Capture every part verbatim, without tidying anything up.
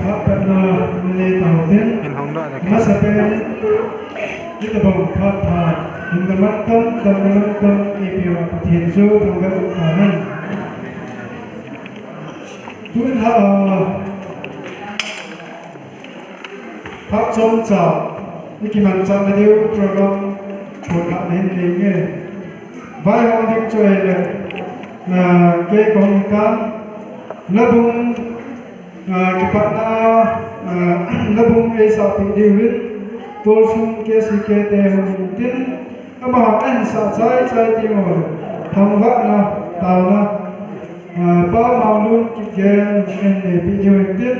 Phat patna nei tau tin. Hin hong doh le. Masapen, itobang phat phat. Hin daman tam, dam daman tam, ipi uva Pathen chu thangvah u tahen. Tun ha, phat chomcha, ikimanchah na diu program, program hin nei nge. Vaihom ding chu ahile, ah, kei kahung tan, labung, ah, kipatna, ah, labung eisahpeh diuvin, Tolsung K C K te hung hin tin, amaho ahin sah chai chai teng uleh, thangvahna, taona, ah, Pa Manglun Kipgen ahin neipeh diu hin tin,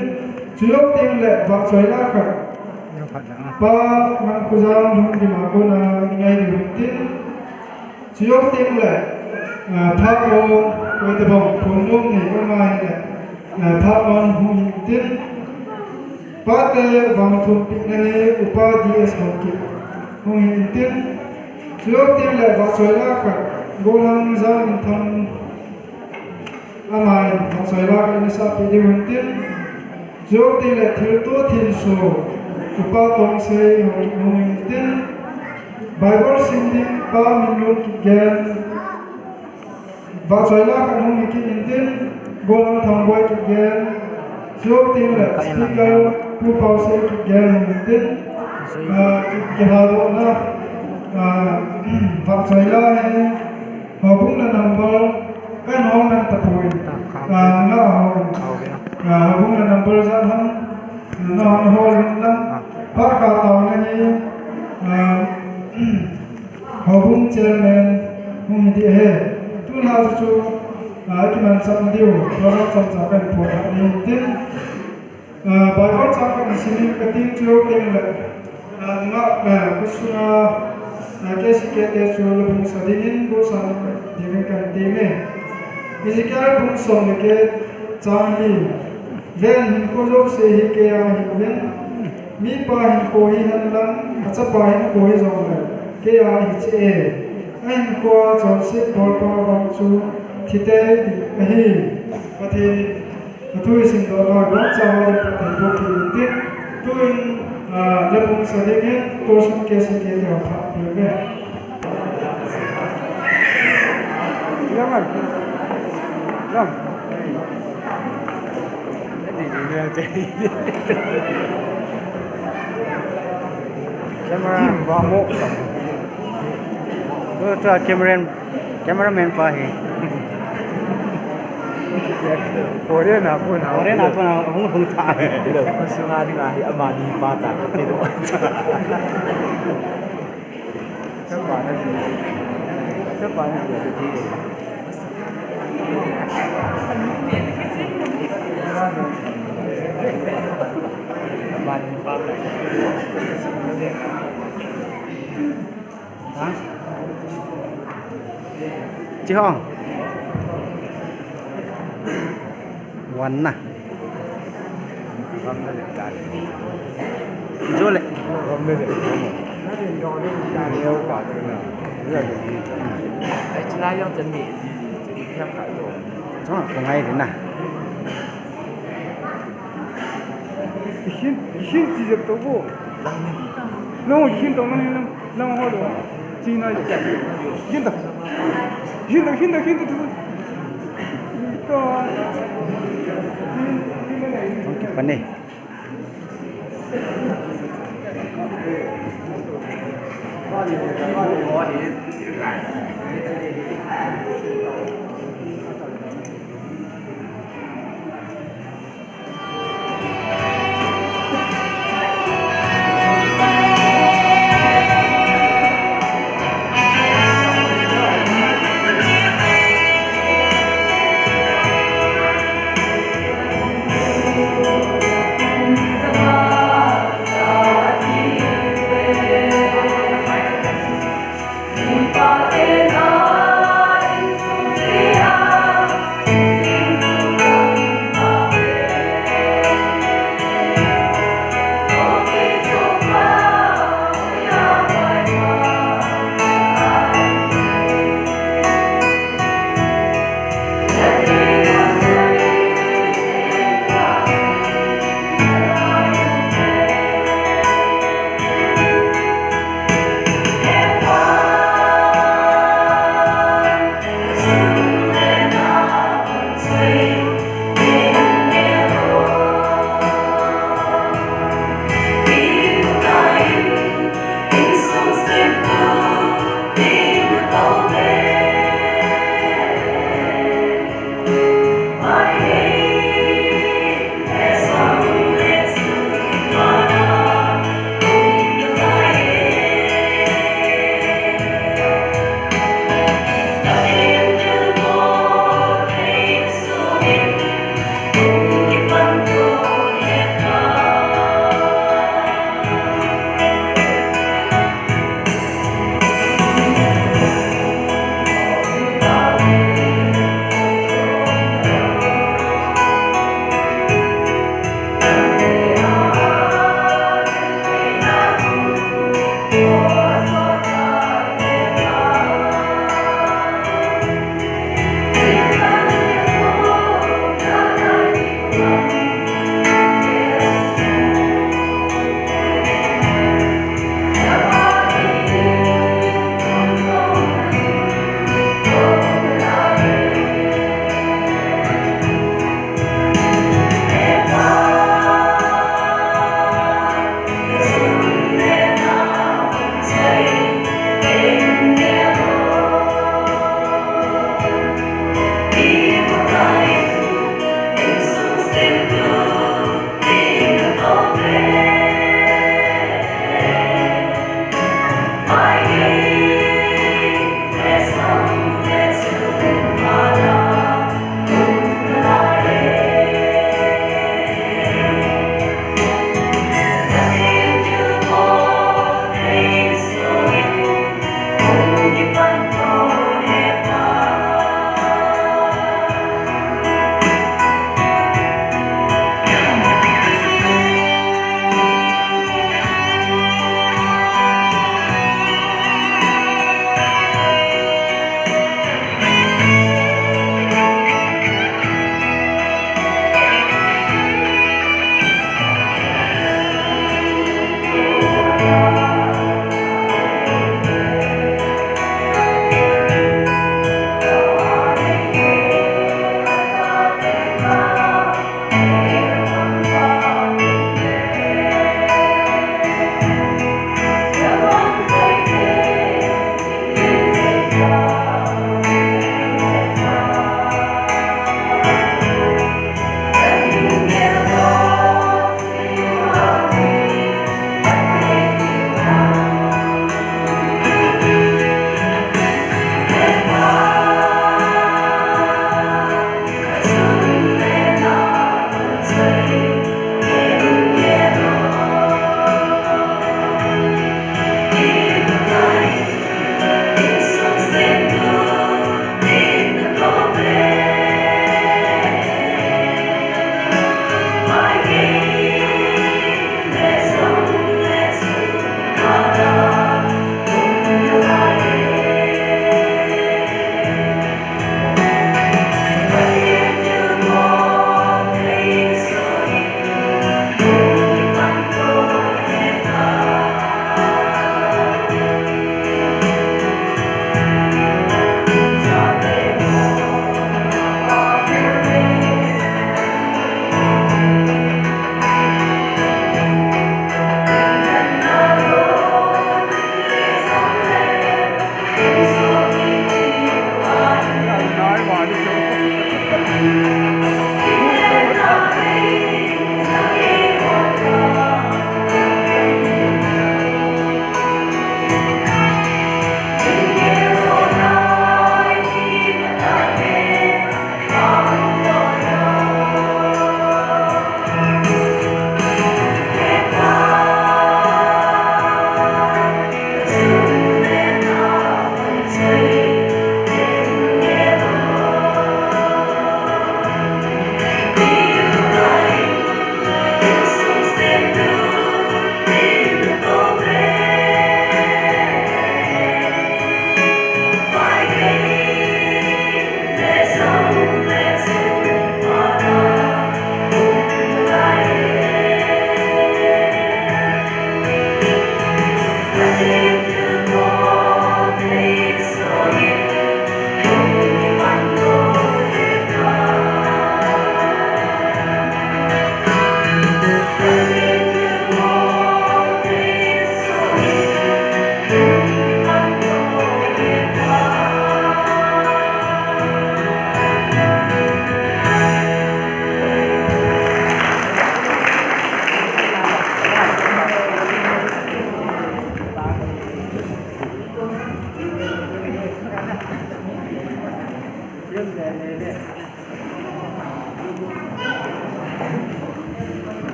chujou teng le vahchoila khat, Pa Mankhojang lungdim a kona ngai diu hin tin, chujou teng le, ah, Phaton, koitobang phone nom nei um ahile, ah, Phaton hung hin tin, pate vangthumpehna hi Upa D S Haokip hung hin tin, chujou teng le vahchoila khat, Golhang Jangminthang, amahin vahchoila khat eina sahpeh diu hin tin, chujou teng le thilto thinso, Upa Tongsei Haokip hung hin tin, Bible sim ding Pa Minlun Kipgen, vahchoila khat hung hi kit in tin, Golhang Thangboi Kipgen, chujou teng le speaker Pu Paosei Kipgen hung hin tin, ah, ki, kilhadohna, ah, vahchoila hi, houbung le number, kahin hol man tapoi, ah, nga hol, ah, houbung le number jat ham, na hol, hol in lang, phat khat taona hi, ah, houbung chairman hung hi ding ahi. Tun a chu chu, ah, kimanchah diu, program chomcha kahin phongdoh ding tin, ah, Bible chang kahin sim in kating chujou teng le, ah, nga, ah, khosunga, ah, K C K te chu labung sa dingin, gosan dingin kahin temme. Ezekiel bung som le get chang li. Ven, hinkho jouse hi keia ahiuvin, mipa hinkho hihen lang, achapa hinkho hijongle, keia ahi cheh e. Ahinkhoa chonset bolpa vang chu thi tei ding ahi. Pathen in athu isimdoh nau ibonchauva din Pathen boh peh in tin. Tuin, ah, labung sa dingin, Tolsung K C K te hung phat peh uve. Camera vamo. Tu, tu camera, cameraman pa hi. Korea na ko na. Korea na ko na hung hung tha. Ilo, ko sunga dinga hi amani pa ta. Chi hong. Wan na. Jole. Chong ko ngai din na. Ihin, ihin chi jep to bo. Nang ihin to nang, nang, nang ho lo. Chi na. Ihin to. Ihin to, ihin to, ihin to. Ito. Ang kipan eh.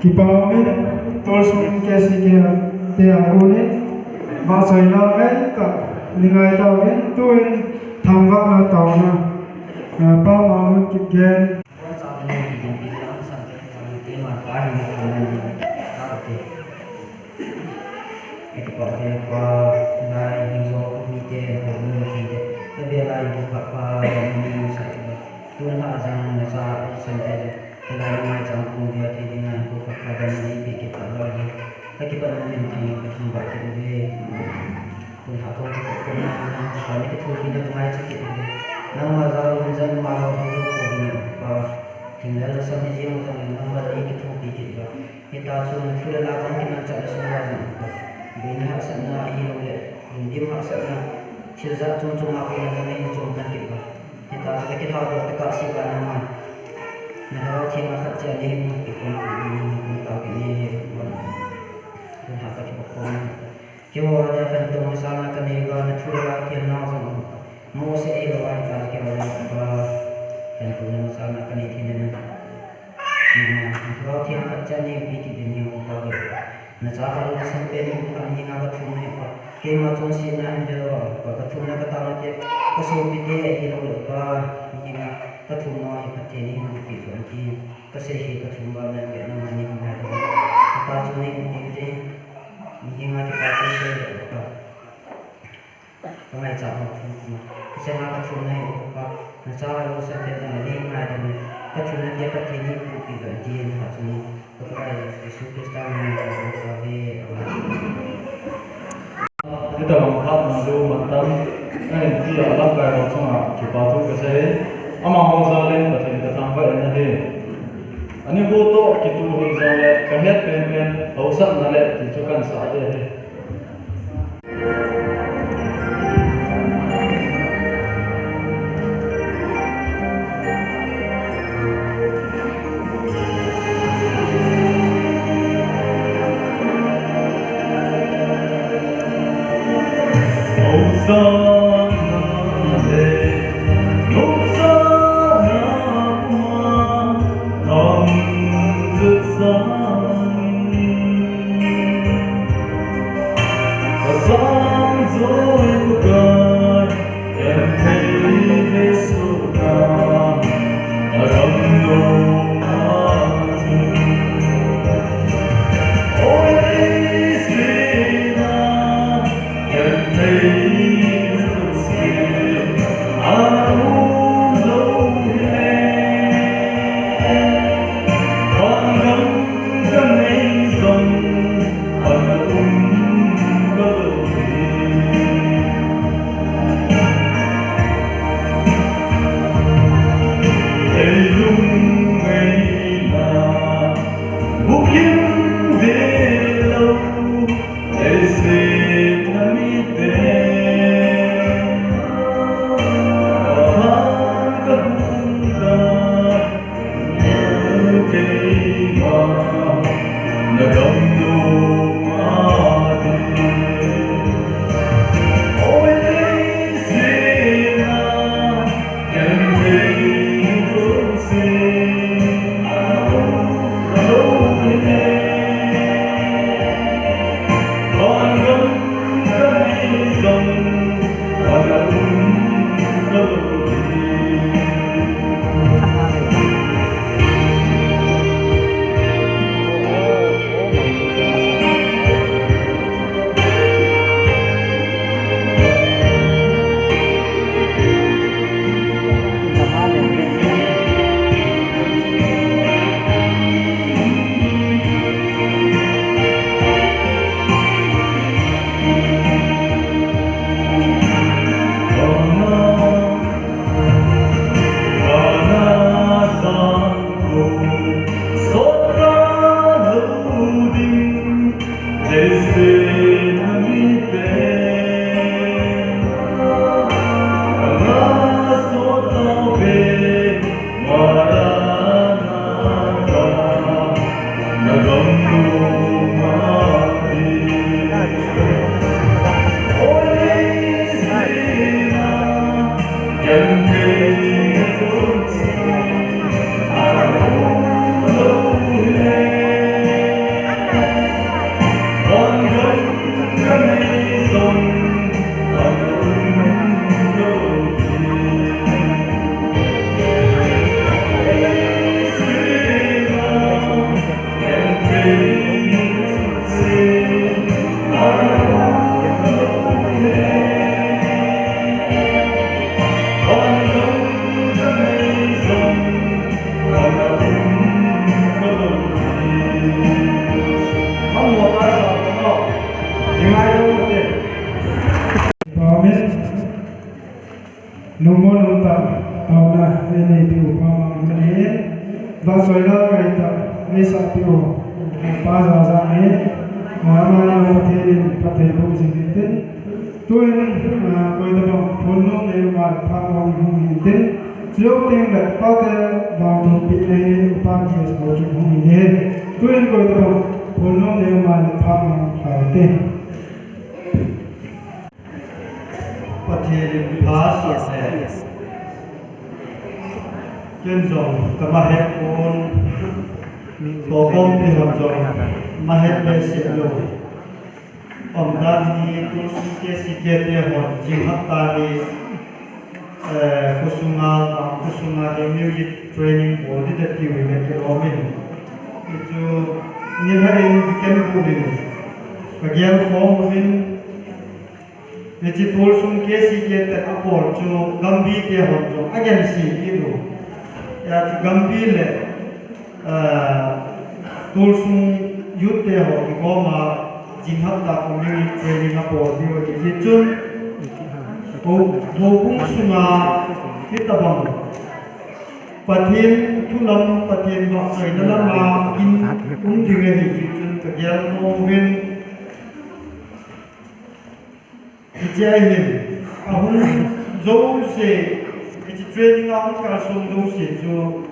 Kipa umin, tolsung in K C K te a konin, vahchoina ngai tah, ni ngai tauvin, tuin thangvahna taona, ah, Pa Mamun Kipgen. Tun ha jang nacha, sante, hilai nangma chang kung dia thei ding ngai ko kha kha dan ni pi kit ta loi. Ka kipat na min thang ka thang ba kit uve. Tun ha ko ko ko na na ka ni ka thu ki na ngai chi kit uve. Nangma jal min jan ma lo hi ko ni pa. Thing la la sa ni jing jang nangma ni ki thu pi kit ba. Hita chu na thu le la kan ki man cha la sung ba jang pa. Boina hahsatna ahilou le. Lungdim hahsatna. Thil jat chom chom a boina jong na hin chom kan kit ba. Hita chu ka kithah doh tah a si ba nangma. Na Lhagao Theng a khat cha nei mun pi kong pi mun kong tao pi nei mun. Tun ha ka kipa kong. Keiho dia khantou masanga ka nei uva, na thu le la kihelna jong um. Mo se ei lo a ta keiho dia ba. Khantou masanga ka nei thei na. Lhagao Theng khat cha nei pi kit ding hi um pa ve. Nacha khat lungsan pen in khat ni nga ka thum nei pa. Keima chonsetna hin le lo pa ka thumna ka taona te. Ka sopi te ahilou le pa. Ni nga ka thumna hi Pathen in hin pi ding ti. Ka sei hi ka thum ba na ve na ma ni nga. Ka ta chu nei pi te. Ni nga ka ta chu sei pa. Ka ngaicha ho thum thum. Ka changa ka thum nei u pa. Nacha lungsan pen in nei ngai ding. Ka thumna te Pathen in pi ding ti na ka thum. Ka Pakai Jesu Christa min in ka thum ve. Amen. Hitabang phat manlu mantam, ahin tia lamkai ho chunga kipa thu kasei. Amaho jal in Pathen kathangvah in ahi. Ani hu toh kituh hih jongle, kahet penpen, hausatna le ti chu kahin sah ding ahi. Mo nung ta, tauna, nei nei tiu pa mang nei. Ba soi la kai ta, nei sa tiu, pa za za nei. Ama ni Pathen in, Pathen bung jing tin. Tuin, ah, koi ta bang, phun nung nei ma, pha bang hung hin tin. Chiu ting le, pa te, bang tu pi nei, pa ki sa hung hin. Tuin koi ta bang, phun nung nei ma, pha bang hung hin tin. Pathen in pha sah e. Ken jong kama het pon, tokom pi hon jong ma het behseh lou. Umdan hi tu K C K te hon jing hapta hi, eh, khosunga, khosunga hi music training bol ding ati uve kilom in. Hichu ni hai in weekend bol in. Ka gel khom uvin. Hiche Tulsung K C K te a bol chu Gambih te hon chu a gense kit u. Hijeh chun Gambih le, ah, Tulsung youth te ho kigom a jing hapta community training a bol diu ahi. Hijeh chun ho, houbung sunga hitabang Pathen thu lam, Pathen vahchoina lam a kin um ding ahi jeh chun ka gel nom uvin. Hiche a hin, ahung jouse, hiche training a hung kalsong jouse chu,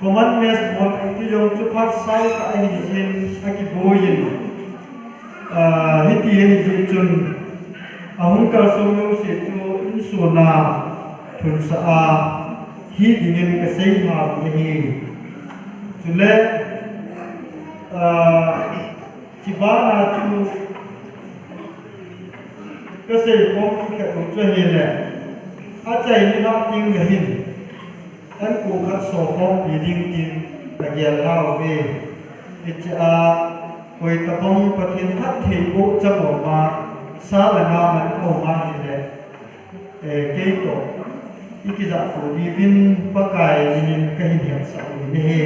common mess bol ti jong chu phat sao kah ahi jin, akiboi in, ah, hiti ahi jeh chun, ahung kalsong jouse chu, insung a, thunsah a, hi dingin kasei ma ahi. Chule, ah, Chubana chu kasei khom kit u chu ahile, achaina ding le hin, an kou khat so khompi ding tin ka gel lhau ve. Hiche a, koi tabang Pathen phatthei boh chang um a, sa le nga man um a hile, Eh, kei toh, i kijah tou diuvin Pakai min in kahin hetsah uvin ahi.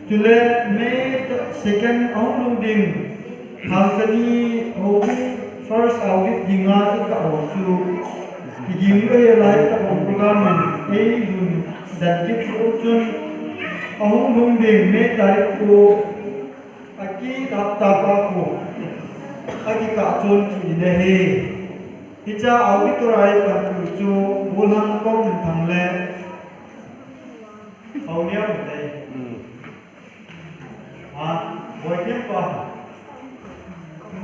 Chule, May second ahung lhung ding, Thangchani houbung first audit dinga i kah u chu, i ding u ahi lai tabang program in, ei lhun dan kit u chun, ahung lhung ding, May tarik ko, Aki tap tap a ko. Aki kah chun ki in ahi. Hiche a auditor a i pan u chu Bulhang Kong Minthang le. Hau nia mu dei. Hmm. Ha, Boithiampa.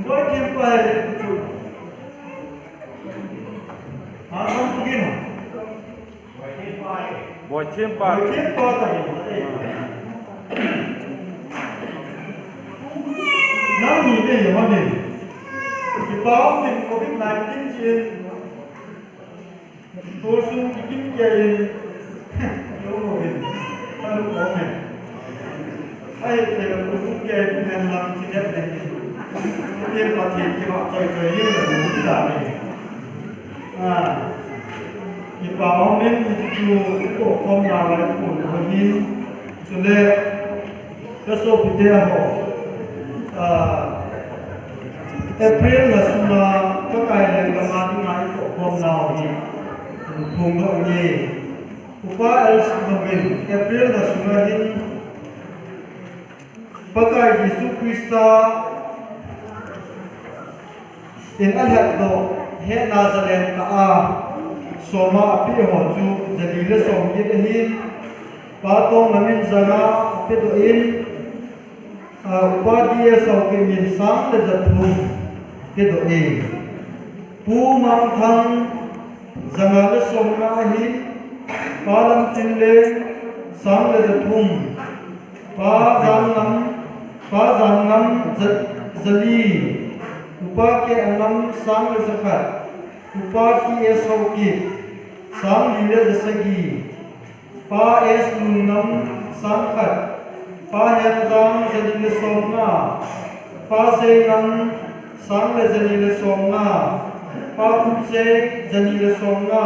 Boithiampa he chu. Ha, kam tu gin. Boithiampa. Boithiampa ta hi. Nang ni te hi hon in. Kipa um in covid nineteen chin. Tulsung kikim kia in. Yo mo in. Talu ko men. Ai, te ko ku ke ku men lam chi det le. Ku ke pa ti ki ma choi choi yin le ku da ni. Ah. Kipa um in ni chu ko kom na lai ku ko hin. Chule ka sopite ho. Ah. April lha sunga Pakai lenggam a dinga i ko kom nau hi. Phung lo ni. Upa L. Sangam in April lha sunga hin Pakai Jesu Christa in alhatdoh hetna zalen tah a soma apeh ho chu zali le somget ahin, Pa Tongngam in zanga apedoh in, Ah, Upa D S Haokip in sang le jathum pedoh e. Pu Mangthang zanga le somnga ahin, Pa Lamtinleng sang le jathum, Pa Jangngam, Pa Jangngam ja-, jali, Upa K. Angam sang le jakhat, Upa T. S. Haokip sang li le jasagi, Pa S. Lungngam sang khat, Pa Hemjang jali le somnga, Pa Seingam sang le jali le somnga, Pa Khupsei jali le somnga,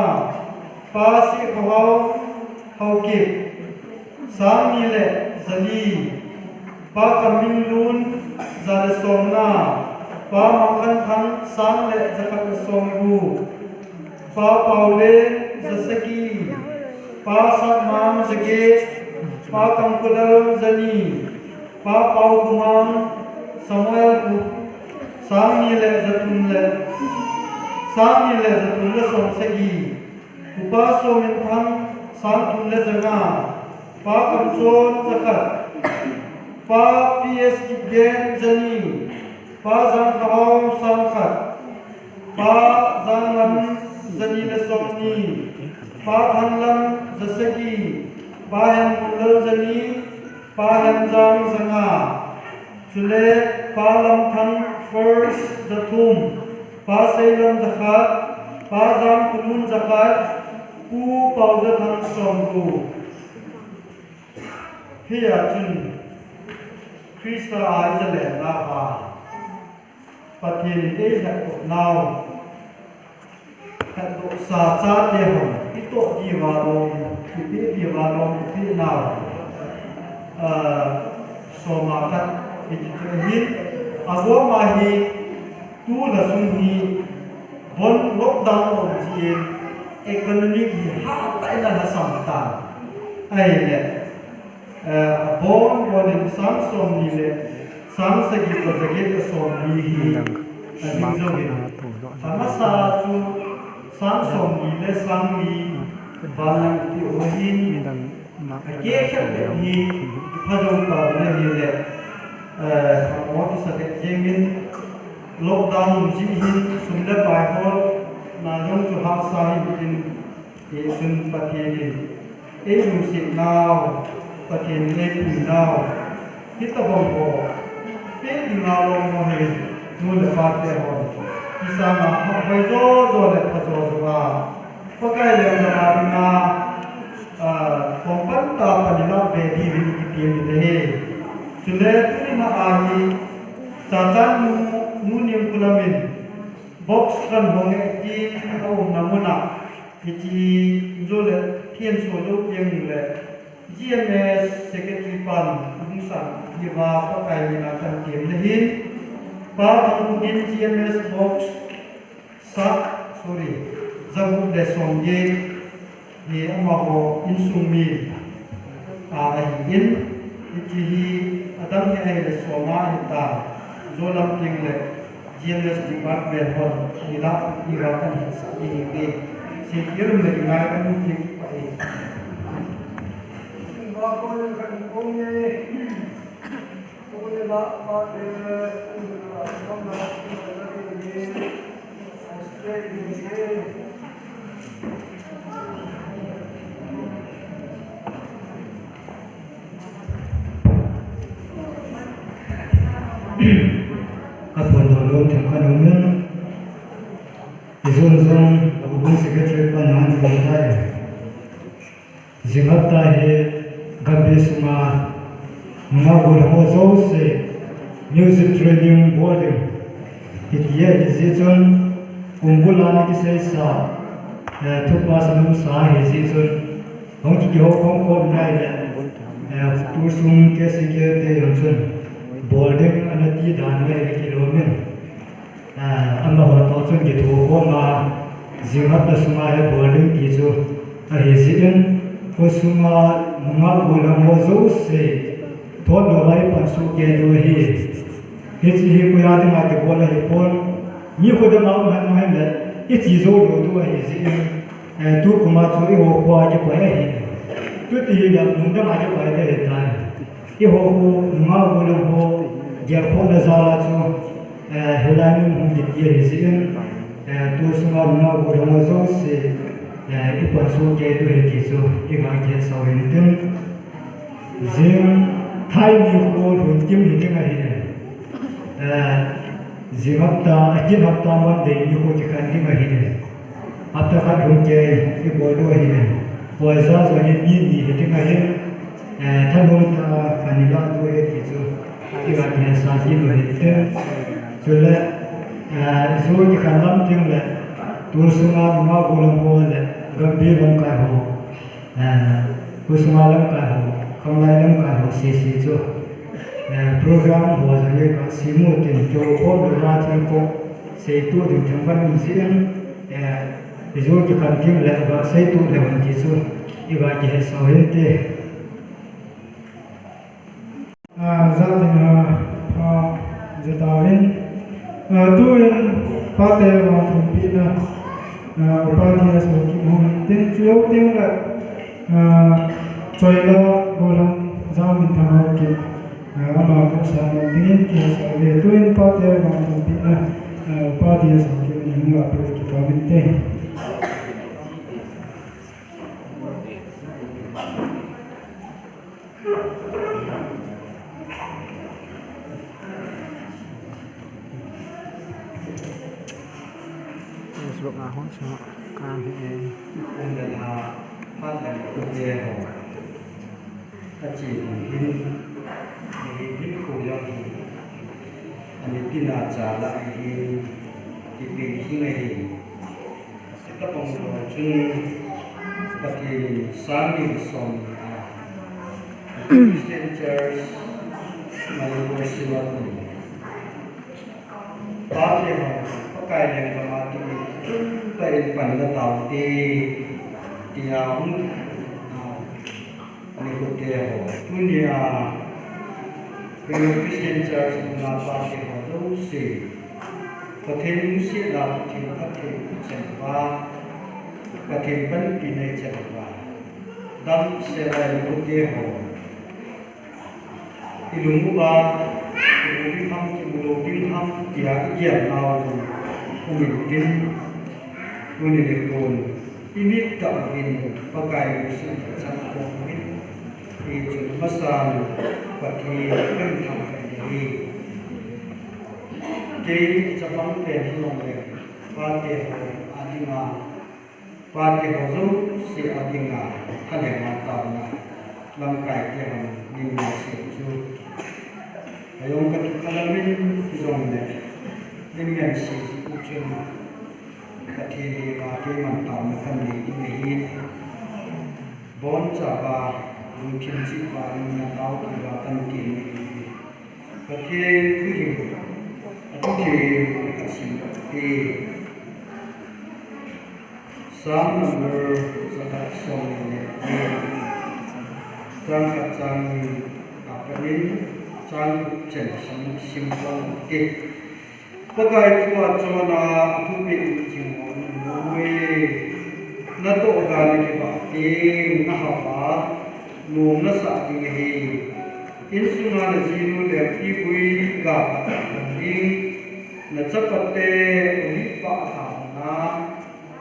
Pa Sihkhahao Haokip sang ni le jali, Pa Kamminlun ja le somnga, Pa Mangkhanthang sang le jakhat le somgup, Pa Paule Sasaki, Pa Satmang Jage, Pa Kangkulal Jani, Pa Pau Kumang, Samuel Kup, sang ni le jathum le, sang ni le jathum le som sagi, Upa Sominthang, sang thum le janga, Pa Kamchon jakhat, Pa P S Kipgen jani, Pa Jangthahao sang khat, Pa Janglam jani le som ni, Pa Thanglam jasagi, Pa Hemlal jani, Pa Hemjang janga, chule Pa Lamthang first jathum, Pa Seilam jakhat, Pa Jangkulun jakhat, Pu Paujathang somgu. Hia chun Krista a i jalenna a Pathen in ei lhatdoh nau, lhatdoh sa chate hon i toh diuva lom, i pe diuva lom, i pe nau, ah, soma khat i ti chu ahin, a goma hi tu la sung hi bon lockdown om jin economic hi hatah in a lhasam tan. Ahile, Eh, abon bonin sang somni le sang sagi le jaget le somli hi ading jouvin. Amasa chu sang somni le sang li vanlang ti uva hin, akeh khat le hi phajou tauvin ahile, eh, amo kisa le jengin lockdown jeh hin sum le pai holna jong chu hahsa hin tin, Hichun Pathen in ei lungset nau, Pathen in ei pui nau, hitobang ho pe dinga lom ho hi nu le pa te hon kisanga hahoi jo jo le pha jo jo a, Pakai lenggam a dinga, ah, kong pan tah a pan ilah be diuvin i kitem in ahi. Chule tuni a hi Chachan nu, Nu Niamkholam in box kan hong e tin a umna mun a, Hiche, jole, thian so jou teng le, G M S secretary pan, hung sang, hiva, Pakai mina kan tem le hin, Pa Thangkhogin G M S box, sa, sorry, jagup le somget, hi amaho insung mi, a, ahin, hiche hi, adang hi ahile soma ahitan, jolam teng le, G M S department hon, nila, nila kan hetsah ding ahi. Security le kingai kan mu thei pah e. Kaphondoh nom themkhat aumin, ijong jong, Houbung Secretary pan ahin phongdoh tai. Jing hapta hi Gambih sunga nungah golhang ho jouse music training bol ding kiti ahi jeh chun, Kumbul a ana kiseisa, eh, thupha sa nomsa ahi jeh chun, hung kihoukhom khom nai le, eh, tu sung K C K te jong chun bol ding ana ti dan u ahi kilom in. Ah, amaho toh chun kithokhom a, jing hapta sunga hi bol ding ti chu ahi jeh in, kho sunga nungah golhang ho jouse, thot lou a i pansuh kei diu ahi. Hiche hi koi a dinga kibol ahipon, mi kho dinga um hen ahin le, i che jou lou diu ahi jeh in, eh, tukum a chu eiho kho a kikoi ahi. Chuti hile, mun dang a kikoi ding ahitai. Eiho kho, nungah golhang ho, gelkhohna jal a chu, eh, hilai mun hung kiti ahi jeh in, eh, tu sunga nungah golhang ho jouse, eh, i pansuh kei diu ahi ti chu, i ga kihetsah u hintin. Jing thai nikho lhun kim hiding ahi. Eh, jing hapta, akin hapta Monday nikho kikhen ding ahi. Hapta khat lhun kei, i bol diu ahi. Poisa jong hi mi ni hiding ahi. Eh, thanom tah a kan ilah diu ahi ti chu, i ga kihetsah diu ahi. Chule, eh, i chu kikhen lam teng le, tu sunga nungah golhang ho le, Gambih lamkai ho, eh, kho sunga lamkai ho, khanglai lamkai ho sese chu, eh, program ho jong hi kasem u tin, kihoukhom lou a thil kho seitoh ding themkhat um jeh in, eh, Ijou kiphan kim le, aba sei tu le van ti chu, iba kihe sau hin te. A, za ding a, a, za ta vin. A, tu in, pate vangthum pina, a, upa dia so ki mo tin chu yo tin la, a, choi la, bo la, za min tha ma ki. Ama ko sa na dingin ki sa le tu in pate vangthum pina, upa dia sa ki ni nga pe ki pa min te. Facebook a hon sa kan he. Unda na pa na ko je ho. A chi hin, hin khu jong hi, a ni tina cha la hin, ti pe hi nge hi. Ka pang lo chun, ka ti ni sang ni som ni a. Christian Church, Manipur Sila ni. Pate ho, Pakai lenggam a ti ni, ka in pan la tau te, tia hung, a, Ani ko te ho, tunia, Real Christian Church muna pate ho jouse, Pathen lungsetna, Pathen phatthei chen uva, Pathen panpina i chen uva, damsel a ani ko te ho, i lung uva, i lung ding ham, i lung ding ham, tia i gel nau jong, hung in tin, tuni nikho, I mit tah uvin Pakai lungset chang khom uvin. Hichun masan Pathen kan thangvah in ahi. Kei chapang pen hijongle pate ho adinga, pate ho jouse adinga, thalhenga taona lamkai te hon min ngai se chu. Ajong ka thu kalamin hijongle min ngai se chu. Pathen henga keiman taona kanei ding ahin, bonchauva, lungthim cheh uva, lungna tao uva kanti ding ahi. Pathen thuhil, athutheng kasim doh e. Psalm number jakhat somni le li, chang khat chang ni apat in chang gup chan sim, sim pang ute. Pakai thua chonna athupeh u chingmong in um uve. Natoh gal le kibah teng nahao a, nom nasah ding ahi. Insunga najinu le pibui ga phatah ding, nachapate olive pah a thaona,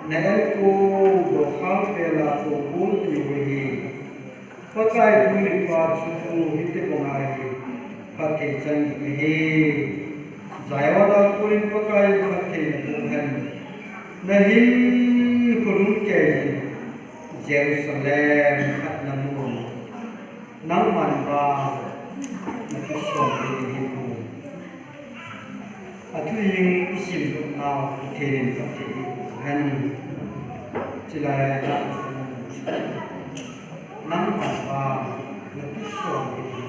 na-el ko dokhang pela ko kul tiu ahi. Pakai thu le pa chu hiti banga hi phatthei chan ding ahi. Zion a konin Pakai phattheina boh hen. Nahinkho lungkeijin Jerusalem khat namun, nangman vang nathusom ding ahi. Athuhing isim doh nau Pathen in phatthei eiboh hen. Chulai a nangman vang nathusom ding ahi.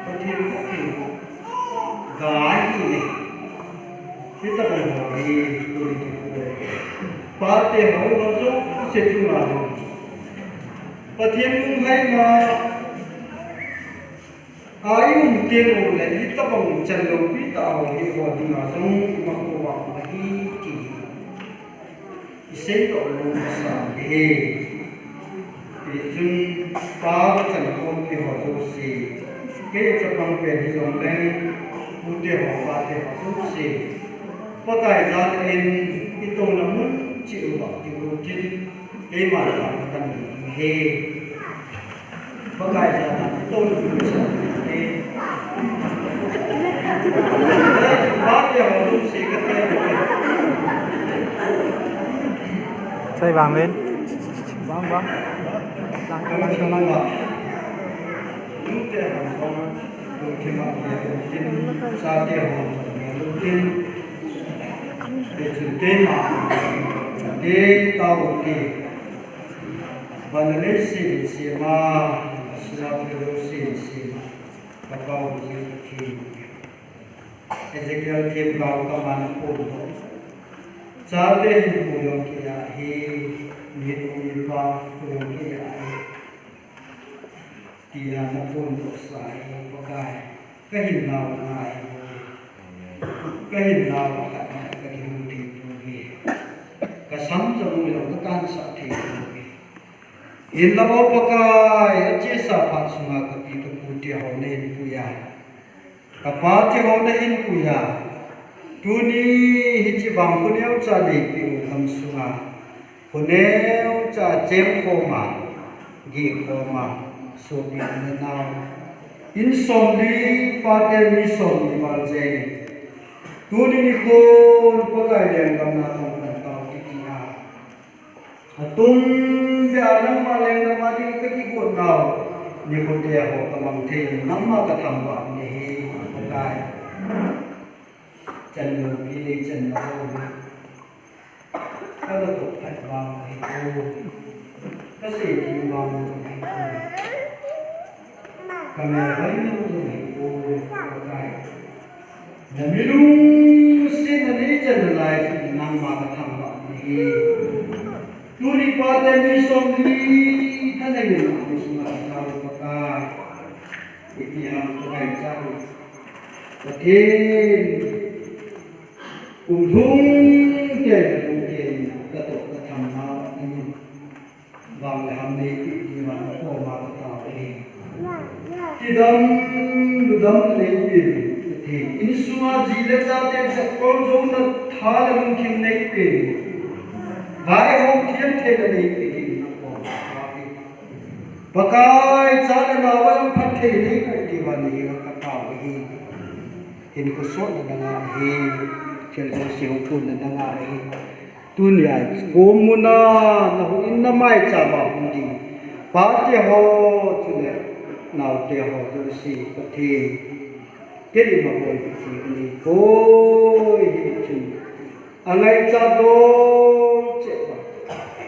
Pathen phatthei ga ahi ne. Hitabang ho hi tuni nikho pate ho jouse chunga jong Pathen lunglhaina a i um teng uleh hitabang chan loupi tah ho hi eiho dinga jong imakhom uva ahi ti iseidoh nom kasan ahi. Hichun pa kachan khompi ho jouse, kei chapang pen hijongleng, pute ho pate ho jouse, Pakai jana in itouna mun cheh uva kigo tin, keiman taona kanei ding ahi. Pakai jana itouna mun cheh uva kigo tin. Pate ho jouse kate. Sai vang len. Vang, vang. Lang ka, lang ka, lang ka. Lungte ham bang, lungthim a kiat tin, chate ham bang, lungthim. Te chun keima, te tao te. Van le leiset sema, sema, sema. Ka Pau Pathen. Ezekiel themgao kaman aphondoh. Chate hinkho jong kei a ahi, mi nu mi pa hinkho jong kei a ahi. Tia naphondoh sa hi Pakai, kahin nau ngai hi. Kahin nau khat khat kakihung thei pouve. Kasam jong jong katansah thei pouve. Hinla O Pakai, achesa phat sunga kapi kapu teho nahin pui a, kapa teho nahin pui a, tuni hiche vang khoneocha neipeh u gamsunga, khoneocha chengkhoma, gehkhoma, sopi le nao, in somli, pate mi somli val jeng. Tuni nikhon Pakai lenggam natong pan tao kiti a, atum beh a nangma lenggam a ding kakigot nau nikho teho kamang thei, nangma kathangvah nahi, Pakai. Chan loupi nei chan lou. Kana toh phat vang ahi o. Kasei thei vang ahi o. Kamel vai vang ahi o, Pakai. Nami lungsetna neichan nalai nangma kathangvah nahi. Tuni pate mi somli thanei nangma sunga tao Pakai. Ipi ham Pakai chang. Pathen. Kum lhung kei, lhung kei, katoh katham nau ahin. Vang le ham neipeh diuvin nakoma katao ahi. Tidam, ludam neipeh diuvin, Pathen. Insunga ji le chate jat kol jouna tha le lungthim neipeh diuvin. Vaihom thiam theina neipeh diuvin nakoma katao ahi. Pakai, cha le nao a phatthei neiboh diuvin nahenga katao ahi. Hinkho sotna nanga ahi, thil jouse hung tunna nanga ahi. Tunia, kom muna, nahung in namaicham a hung ding. Pate ho, chule, naote ho, jouse, Pathen. Kei ima boi, Pathen, kanei poi, hichun. Angaichat dol cheh uva.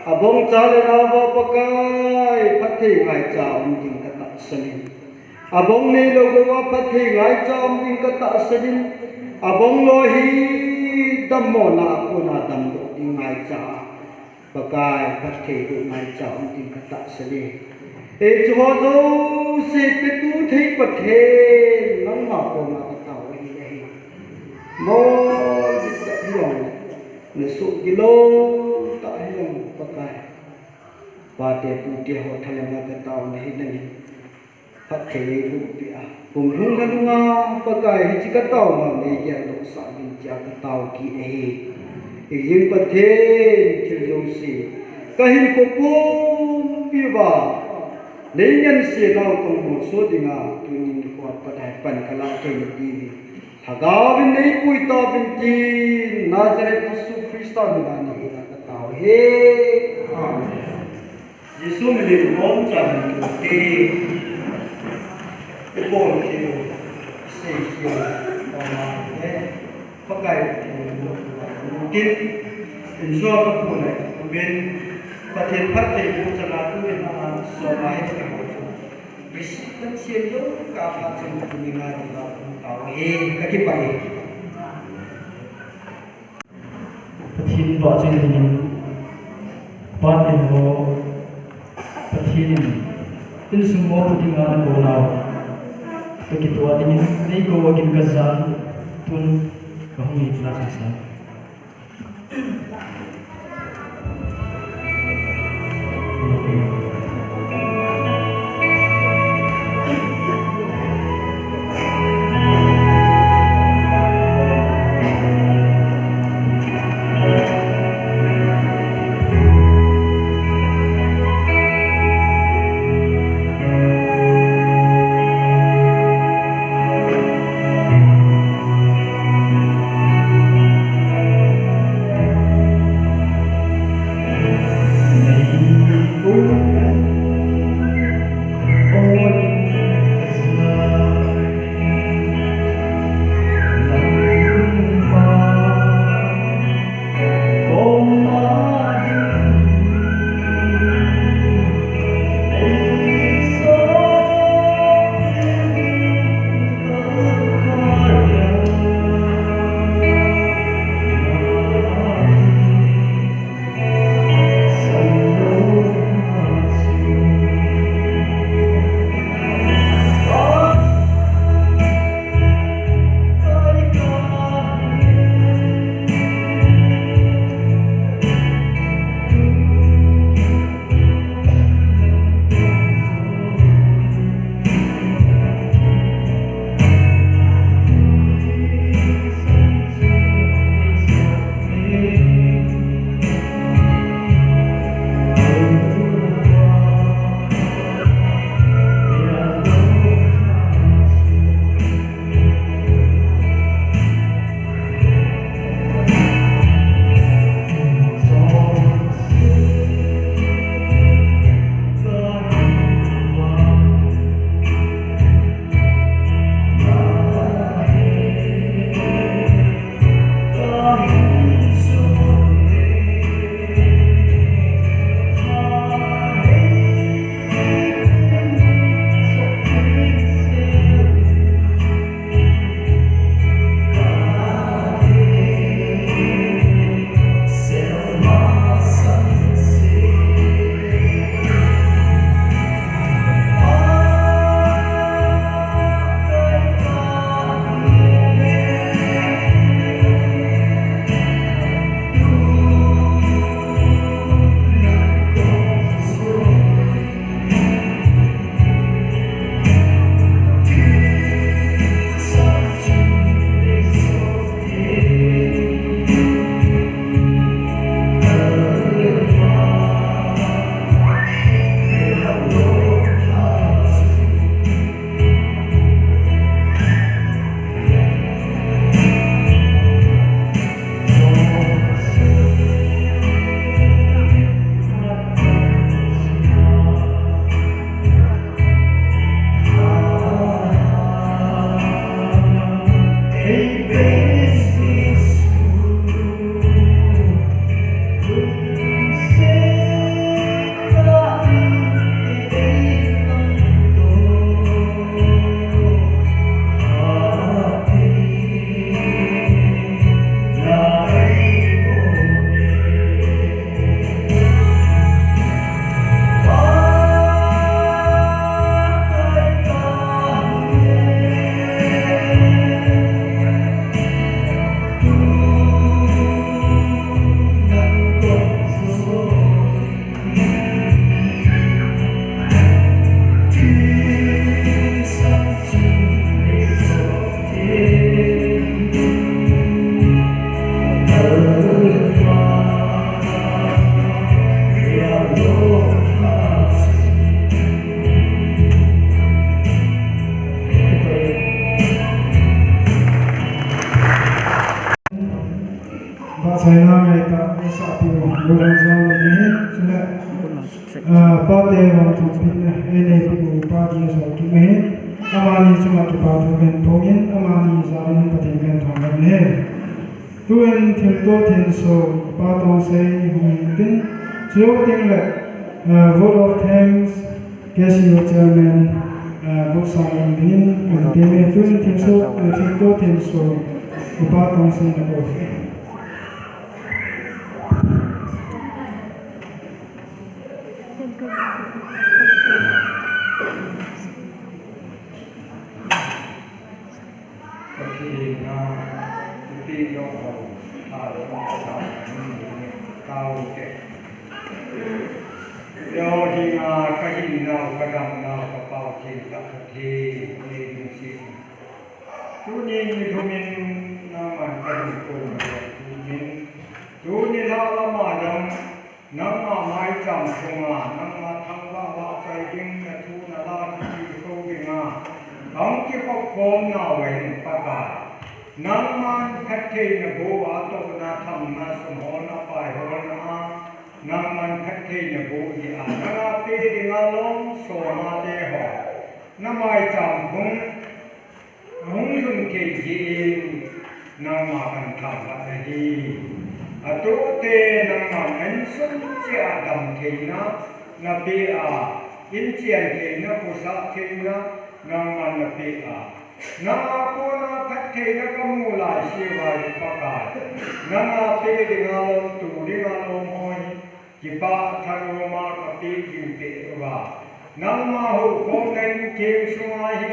Abong cha le nao uva Pakai, phatthei ngaicha um ding katahsan in. Abong neilou uva phatthei ngaicha um ding katahsan in. Abong lou hi dammona a kona damdoh ding ngaicha. Pakai, phatthei boh ngaicha um ding katahsan in. Hiche ho jouse petu thei Pathen, nangma koma katao ahi, ahi. Mol tah hilou. Nasuh gilou tah hilou Pakai. Pate pute ho thalhenga katao nahi nangin. Phatthei neiboh peh a. Kum lhung lha nunga Pakai hiche katao nau neigeldoh sah uvin tia katao kit ahi. Hijeh in Pathen thil jouse. Kahinkho pumpi uva. Neingansena u kahung molso dinga, tunin nikho a pat a hi pan kalah thei nadiuvin. Lhagaovin neipui tauvin tin, Nazareth Jesu Christa mina nahenga katao ahi. Amen. Jesu min in umchan in tute. Ibol thei u, isei thei u, Pakai Pathen in umchan in tin. Insunga kapu le, amen. Pathen phattheiboh chan a tuin aman soma hi kahi chu. Receive kan siam jou kah a chun tuni ngai ding a um tau ahi, kakipah e. Pathen vahchoi dingin, Pathen ho, Pathen in insung mopo dinga nakou nau kakitoh dingin, neikou a kin kajah, tun kahung hi class a sa. Sapi u, Reverend Zau ni hin, chule, ah, pate vang thupina, ene pi u pa di sa ki me hin, amani chunga kipa thu kahin phong in, amani jal in Pathen kahin thangvah in ahi. Tuin thilto thenso, Pa Tongsei hung hin tin, chulou teng le, ah, vote of thanks, K C U Chairman, ah, Buksa Lamdin, kan teme tuin thilso, ah, thilto thenso, Upa Tongsei na ko. Pathen a, ipi jong ho, tha jong ho, tha jong ho, tao te. Yo hi nga ka hin nau, ka dam nau, ka pau thei ta ka thei, ni ding si. Tuni ni thumin nangman ka hin ko na tunin. Tuni la lama jong Nangma maicham sunga, nangma thangvah vah chai ding, na thu na la kitilkhou dinga, kahung kikhop khom nau ahin Pakai. Nangman phattheina boh a, tohna, thamna, sumholna, paiholna a, nangman phattheina boh jeh a, nanga pe dinga lom soma te ho, na maicham hung Ahung lhung thei jeh in, nangma kan thangvah nahi. Atohte nangma insung cheh a dam theina, na pe a, inchen theina, khosah theina, nangma na pe a. Nanga kona phattheina kamu laiseuva Pakai. Nanga pe dinga lom, tu dinga lom ho hi. Kipah thanom a kapeh ding peh uva. Nangma houkhomna in theng sunga hi,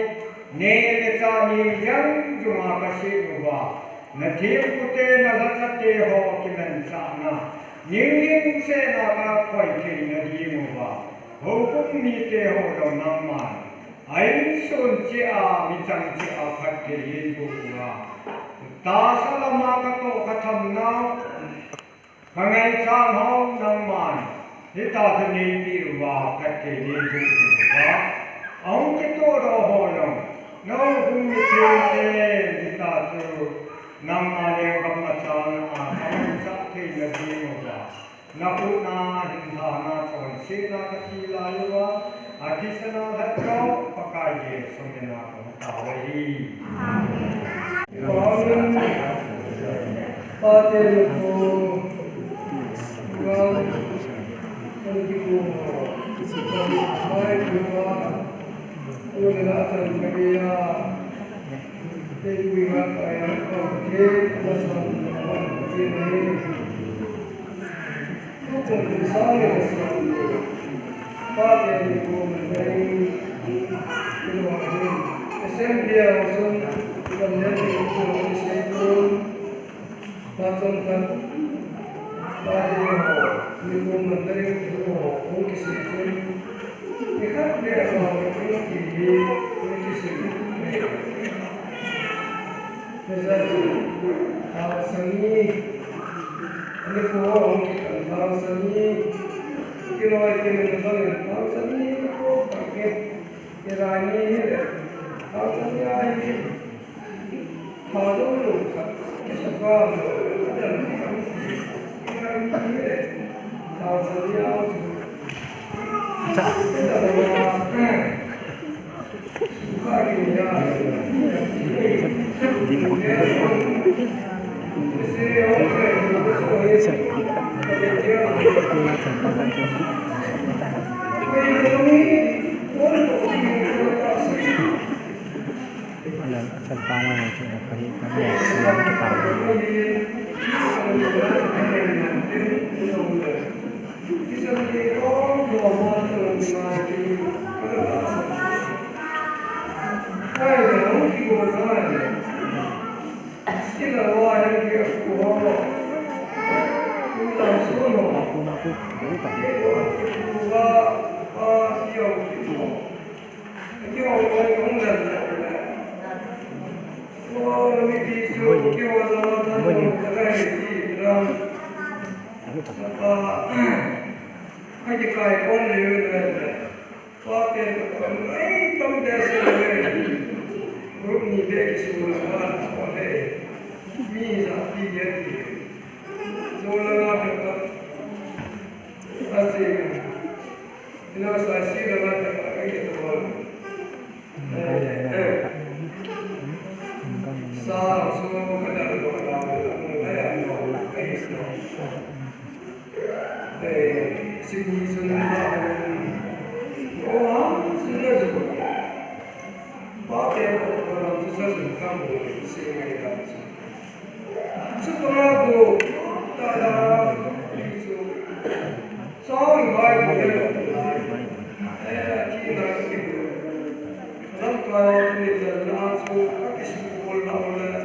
neh le chah ning jang jung a kasem uva. Na thempu te, na lhacha te ho kimanchahna, ning ning seh a kakhoi theina ding uva. Houbung mite ho jong nangman a insung cheh a, michang cheh a phatthei hin boh uva. Tahsa lama katoh katham nau. Ka ngaichat ho nangman, hitia chu neipeh uva, phatthei neiboh uva. Ahung kitoh doh ho jong, na houbung mite, hitia chu nangma lenggam machalna a, ka ngaichat theina ding uva. Na kona hin lhana chonsetna kathi lai uva, athisan a lhatdoh Pakai Jesu mina kahung tao ahi. Amen. Pate ni ko, Eh, sini sun na, oh, sun na sun. Ba te ko ko lam su sa sun kam ko si ngai da. Su ko na ko ta da su. Sa i bai ko. Eh, ki na ki. Lam ka ni da na su ka ki su ko la la.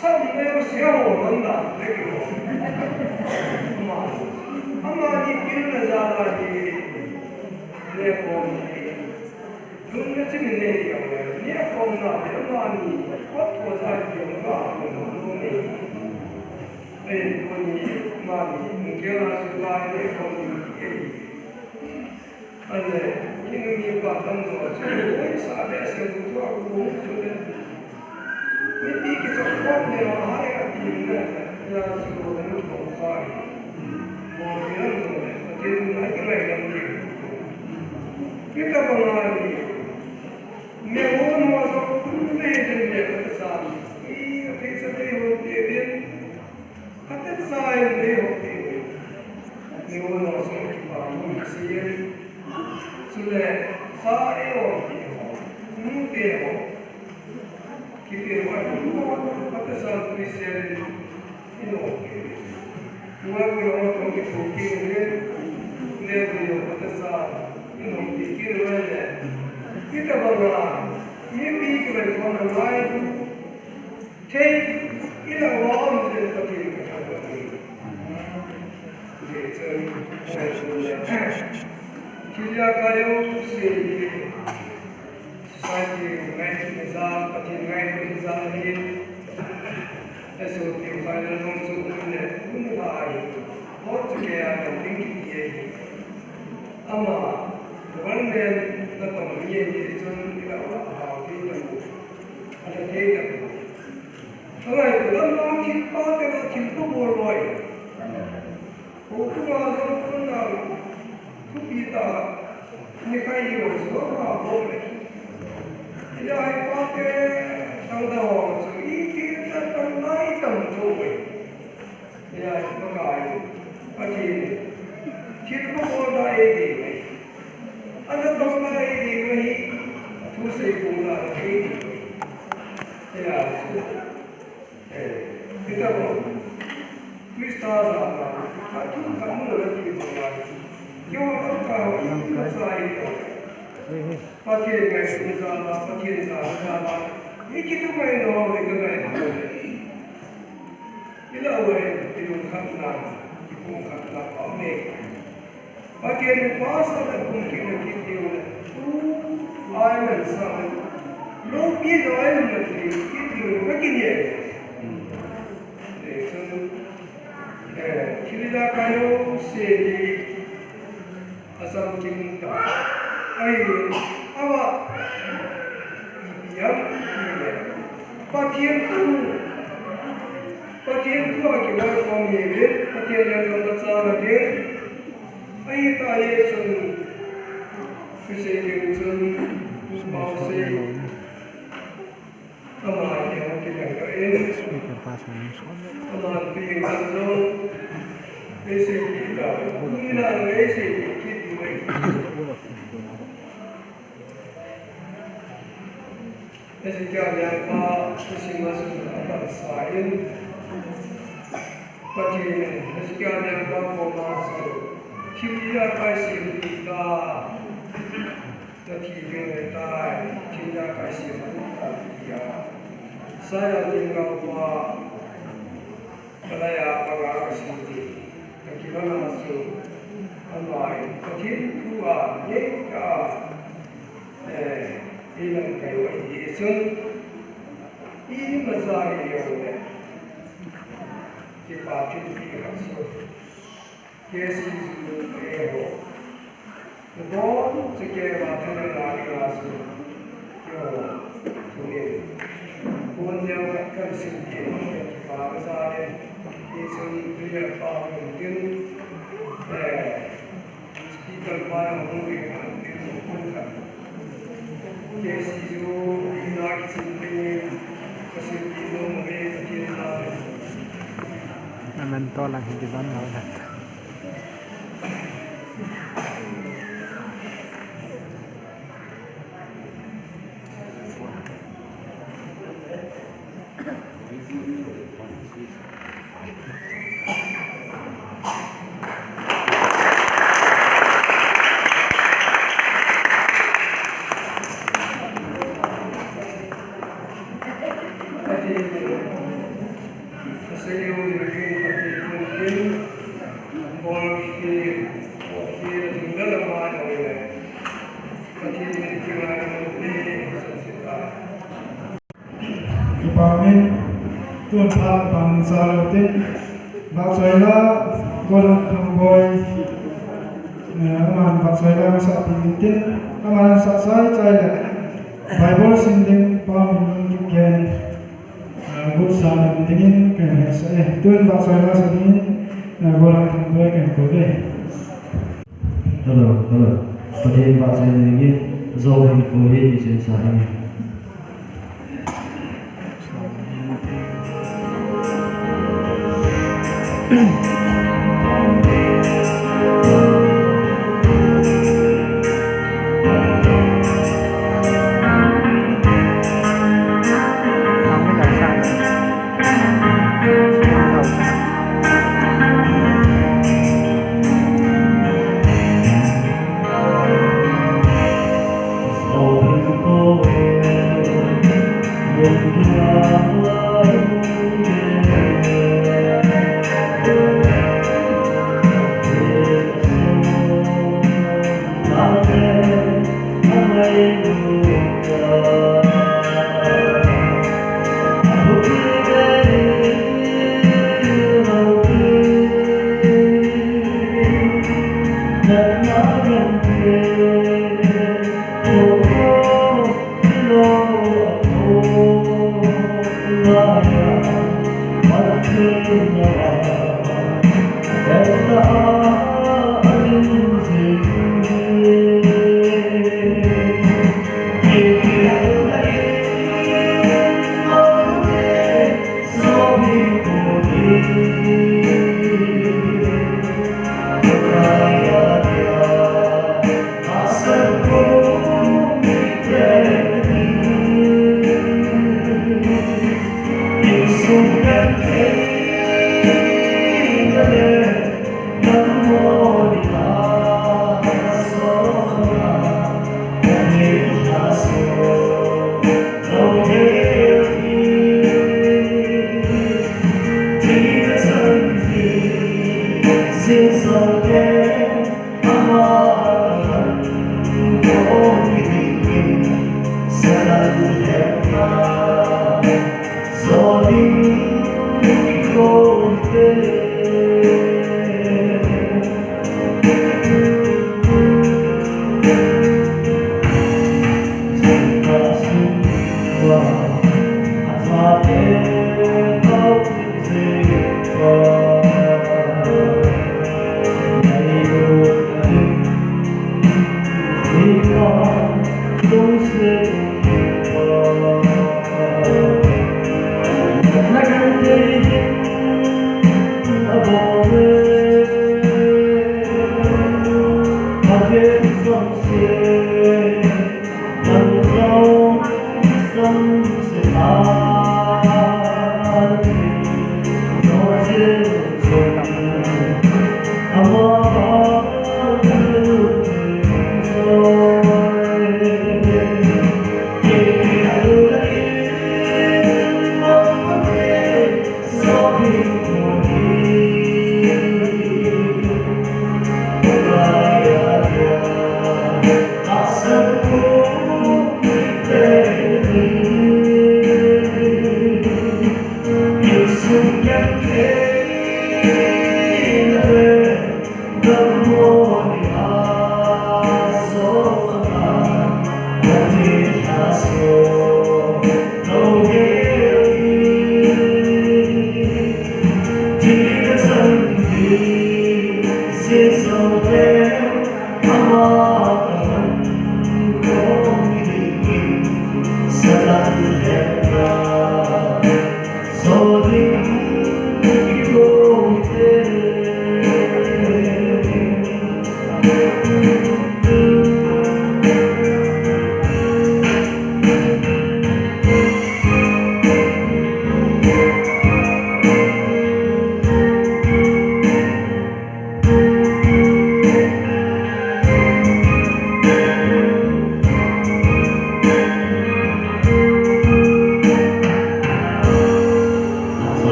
Sam ne se ho man da le ki ho. Ama, amani pil na ja la ni le ko ni. Lungna chim in nei jong le, ni a khom na le, amani, kot ko sa jong ka, ko ni. Ei, ko ni, amani, ni ke la su la, ni khom ni ke. Ane, ni ni pa tam no, su, oi, sa le, se, ku, ku, ku, su le. Mipi kichop khom le, hai, ati, ne, ya, su, ko, ni, ko, kai. Mo, ni, ko, ni, ko, ni, ko, ni, ko, ni, Kita banga ni, me ho no so kun me den me kata sa, i, kati sa te ho te den, kata sa e me ho te den. Me ho no so ki pa mo si e, sule, sa e ho te ho, nu te ho. Kiti wa, kata sa Christian, ino. Wa ko lo ko ki ko ki ne, ne ko kata sa, ino ki ki ne. Kita banga, ye bi ko ko na lai. Te, ila wa on te ko ki. Kila kayo se. Society ngaito jal, Pathen ngaito jal ahi. Eso tiu khai le long chu um le, um lai. Hot chu kei a kan ding kiti ahi. Ama, government natong mi ahi chun ila hao thei tam. Ana thei tam. Alai, lam long thil pa te na thil pa bol loi. Ko tu ma jong kun na, tu pi ta, ni kai ni wa so ma bol le. Ila hai pa te, tang da ho, so i ti ta tang lai tam jo we. Ila hai pa kai, pa ti ni. Thil pa bol da e di we. Ana tong da e di we. Thu sei ko da e di we. Ila so. Eh, kita mo. Krista na, ka tu ka mo na ki mo na. Yo ka ka mo na sa i ko. Pathen ngai Krista na, Pathen na, na, na. Ni ki tu ngai no, ni ka ngai no. Ila we, ki tu ka na, ki tu ka na, pa me. Pathen in pasal a kum kit na kit diu le. Tu ai man sa. Lopi lo ai man kit diu le. Ka kit ye. Le chun, eh, thil ila kayo se ni asam kim ta. Ai, awa. Ipi ham, ipi le. Pathen thu. Pathen thu a kibol khom hi ve. Pathen le lo ta cha na ve. Ahi ta ye chun, kisei ding chun, pau sei. Ama hi hung kidang ka in. Speaker pa sa ni so. Ama pi kan jong. Ei sei ki ta. Ni na ei sei ki ti mai. Hezekiah lengpa Christmas a pang sa in, Pathen in Hezekiah lengpa koma chun, thil ijat kaisem ding ta, nathi ding ahitai, thil ijat kaisem ding ta, tia. Isaiah lengpa Kalai a panga kasim ti, kakilona chu, ama in Pathen thu a, ngeitah a, eh, eilamkai u ahi chun, imacha hijongle, kipa thilpeh khat chu, K C U te ho. Bon, chikeh a thil a la ding a chu. Yo, tunin. Bon neo khat kan sim ti, pa ka sa le. Ti chun, tunia pa hung tin. Eh, speaker pa hung tin, kan tin, hung kan. K C U, ina kisim tin, ka sim ti nom ve, ka tin na. Memento lang hi kidon lo la. Pamin, tun phat pang sa lou tin, Vahchoila, Gollhang Thangboi, eh, aman Vahchoila sah ding tin, aman sah chai chai le, Bible sim ding Pamin Lungkipgen, eh, Gutsa lam dingin kahin hetsah e. Tun Vahchoila sah dingin, eh, Gollhang Thangboi kahin kou e. Hello, hello. Pathen vahchoi na dingin, jou hinkho hi kichen sa inge.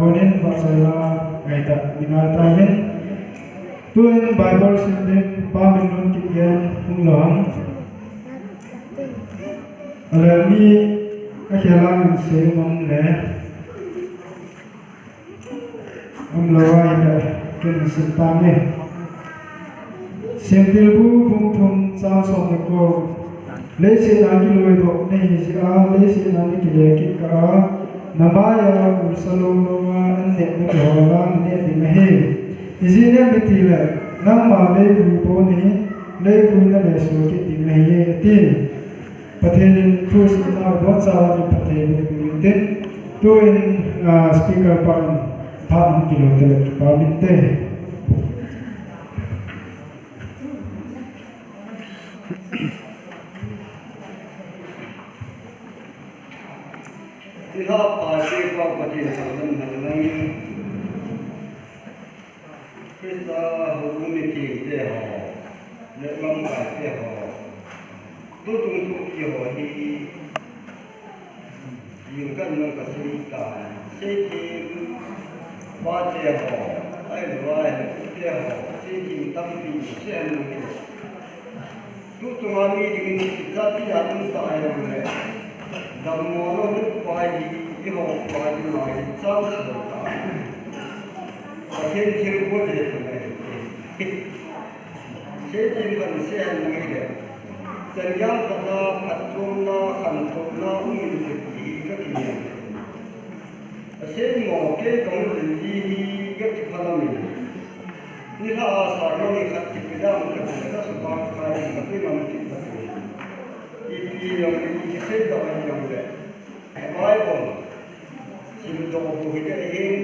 Konin vahchoina ngaita dinga tauvin. Tuin Bible sim ding Pa Minlun Kipgen hung lou ham. Ale mi akhel a min sei um le. Umlou ahile, ken sim tange. Semtilbu bung thum chang som le ko. Leiset a kiloidoh nahi jeh a, leiset a nakile kit kah a, namai a ulsa lou lou a anneh nakihola naneh ding ahi. Ijeh inem itile, nangma leivui bou nahin, leivui nalesoh kit ding nahi, ati. Pathen in thu simna abonchauvin Pathen in pui intin, tuin, ah, speaker pa in phat hung kilo tele kipa um inte. Thilha pa Sepa Pathen thangvahna nangin. Christa houin mithengte ho, le lamkaite ho, tutung thupi ho hi, jingkah in kasei tai, seithem pate ho, ahilou le pute ho, seithem tampi seihen lang. Tutunga mi dingin ijat ijat um ta ahileh, dammo lou nupa hi, ihoupa hi, ngai chang sou ta. Pathen thilbol le tu le. Seithem kan seihen lang le. Chenjang khat a, phatchomna, khantouna, um in ti hi kakihen. Asei mo, kei kahung lhun ding hi kakiphal amin. Nilhah a sermon khat kipe dam kati le kasubang khai in kakiman kit kati. Ipi jong le, ipi sei doh jong le, Bible simdoh bou hi kahin.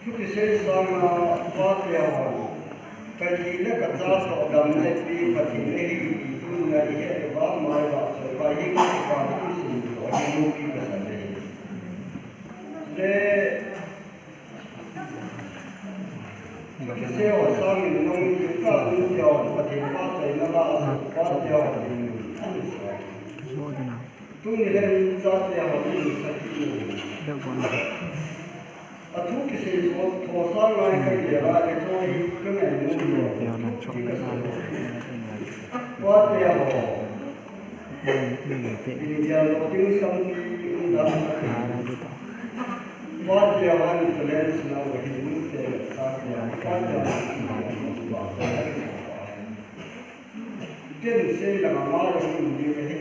Thu kisei sanga pate hon, kaji le kacha toh damna eipeh Pathen ahi ti tuni a ihet uva, mai vahchoi uva, hiche kipa thu simdoh hi loupi kasan ahi. Le, kisei ho sangin nangin ka nute hon Pathen phattheina la a, pate hon ding ahi. Tuni le chate ho ding saki. Athu kisei tho, tho sanga kahi le la le tho hi kangai nom lou. Pate ho. India lo ding sampi um dan. Pate ho ni talent na wa hi nute chate ho. Pate ho. Ken sei le ama jong um ding ahi.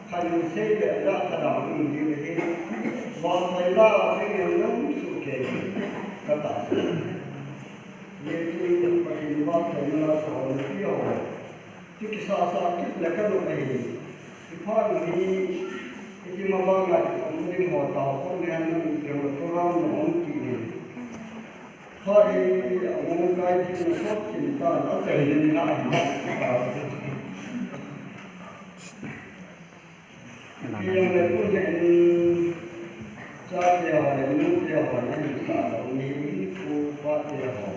Khan sei le ja thadang um ding ahi. Vahchoi la a sei jong um soh kei kati. Hiche Pathen vahchoina la sohna pi ho. Chu kisasa kit le kanom ahi. Iphat hi, iti ma banga um ding ho tao khom ni han um ding ho program na um ti ni. Pha e, a ngol kai tin a sot tin tan, a chai ni na hi. Pi yang le pu hen, chate ho le nute ho le ni sa lo ni, pu pate ho.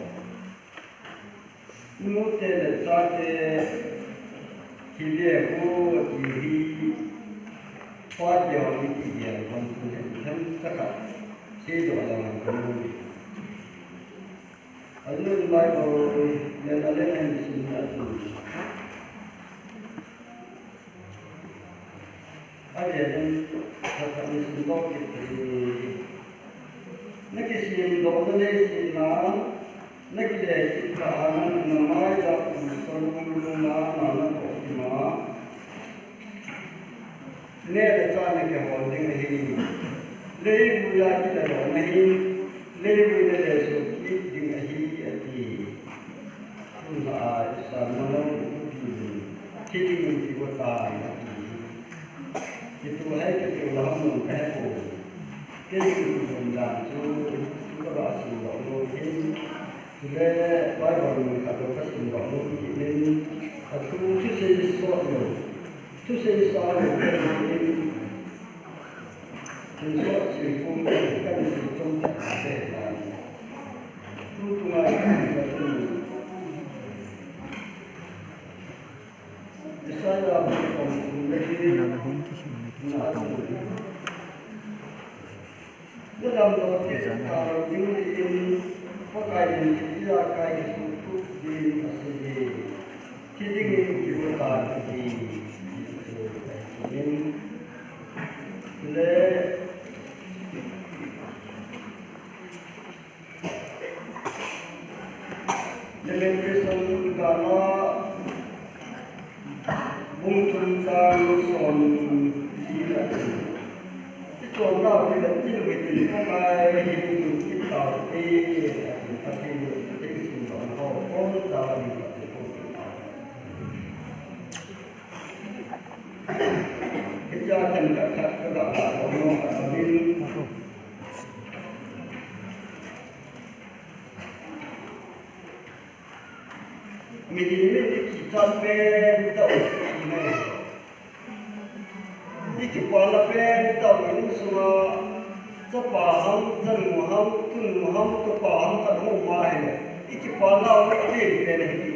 Nute le chate hi le ko ti hi, pate ho ni ti ya kon pu hen, hen sa ka. Sei do la man ko. Ajun Bible len a len a hin sim na tu. A len in khat khat in sim doh kit ta ding. Na kisim doh na leiset na, na kile kit kah a na, na mai a um sol lung lung na, na na toh kima. Neh le chah na kihol ding ahi. Leivui a kile lona hin, leivui na le suh kit ding ahi, ati. Tun a Islam mano upi, thi ding in kigo tan, ati. Kitu hai kitu la ham nung kahe poi. Kei kitu ding dan chu, chu ka ba sim doh lou hin. Chule Bible mun khat lo ka sim doh lou hin. A thu thusei sot lou. Thusei sa lou ka ni in, thusei sot sei kum ka ni sei chom ta ka te ta. Tu tu ngai ka ni ka tu. Isaiah bu kong kum le ki na na hun ki sim na ki na sim ta. Na damdoh kit talo ding tin, Pakai in thilha kai kisuhtup ding asei e. Thi ding in kigo tan ati. Le Lamentation gala bung thum chang som li le i chonna pi le i lu i tin ko kai hi tu ki ta te ke a tin ka tin lu te ki sun dong ho ko ta ni ka te ko. Hitia kan ka khat ka ga ka ko no ka bin. Mihem in i kichat pen tah u, i kipana pen tah u, insunga chapa ham, chanu ham, tunu ham, tupa ham khat hung um ahile, i kipana u apen pen ahi.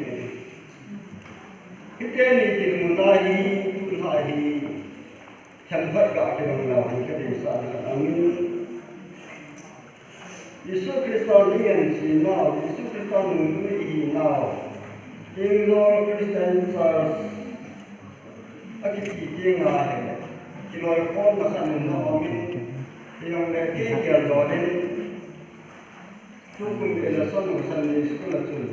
Hiti ni dinmun a hi, tun a hi, themkhat ga kidong nau hi kadeisah na khat ahi. Jesu Christa ding in chenau, Jesu Christa nungnung ihinau, Bangalore Christian Church akiti teng ahi, kiloikhomna khat in na um in, hijongle kei geldoh in, tukum election Sunday School a chun.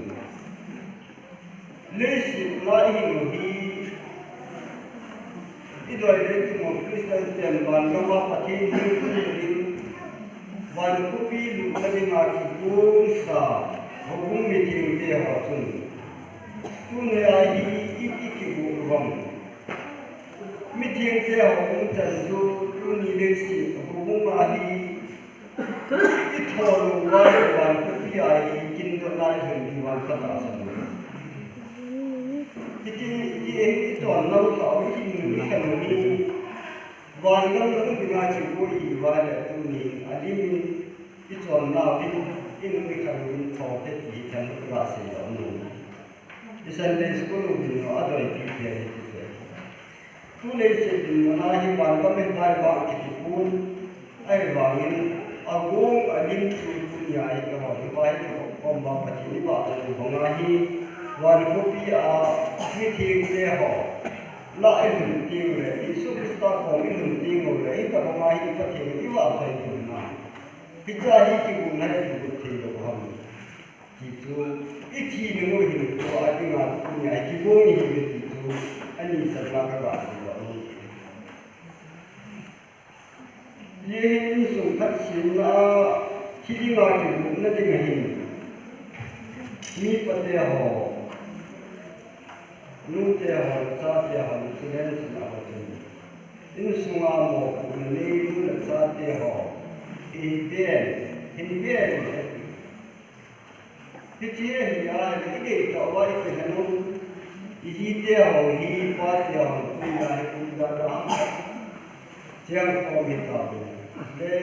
Leiset a i hin u hi, i doi le i mu Christian ten van gam a Pathen thilpha ding, van khopi lutna dinga kigongsa, houbung mithengte ho chun. Tuni a hi i, i kigo u vang. Mithengte houbung chan chu tuni leiset houbung a hi I thou lou uva le van khopi a hi kin doh nai lhon ding van khat a sa lou. Hiti, hiti hin i chon nau thou, i hin i khan u hi. Van gam na um dinga chu ko i va le tuni a lim in i chon nau hin, i nu i khan u hin thou te ti khan u ka sei lou nu. I Sunday school u hin no a doi pi pi a hi ti te. Tu leiset dinmun a hi van gam hi vai vang kiti pon, ahivangin a gong a lim chu tunia hi ka hoi hi vai ka hoi kom vang Pathen i vahchoi u banga hi van khopi a mithengte ho lah i lhun teng le Jesu Christa kom i lhun teng u le hitabanga hi Pathen i vahchoi u na. Hichea hi kigotna hi kigot thei lou ham. Ti chu, i thi nung u hin tua dinga tunia i kigong ihiuve ti chu, ani sanna ka ga ti lou. Hi insung khat semna a, thi dinga kigotna ding ahin. Mi pate ho, nute ho, chate ho, children ho chun. Insunga mopohna nei nu le chate ho, hin ven, hin ven, Hiche hi a, i deitah uva i kihen u, i jite ho hi, pate ho hi, a hi, kum ja ja ham. Cheng khom hi tauve. Le,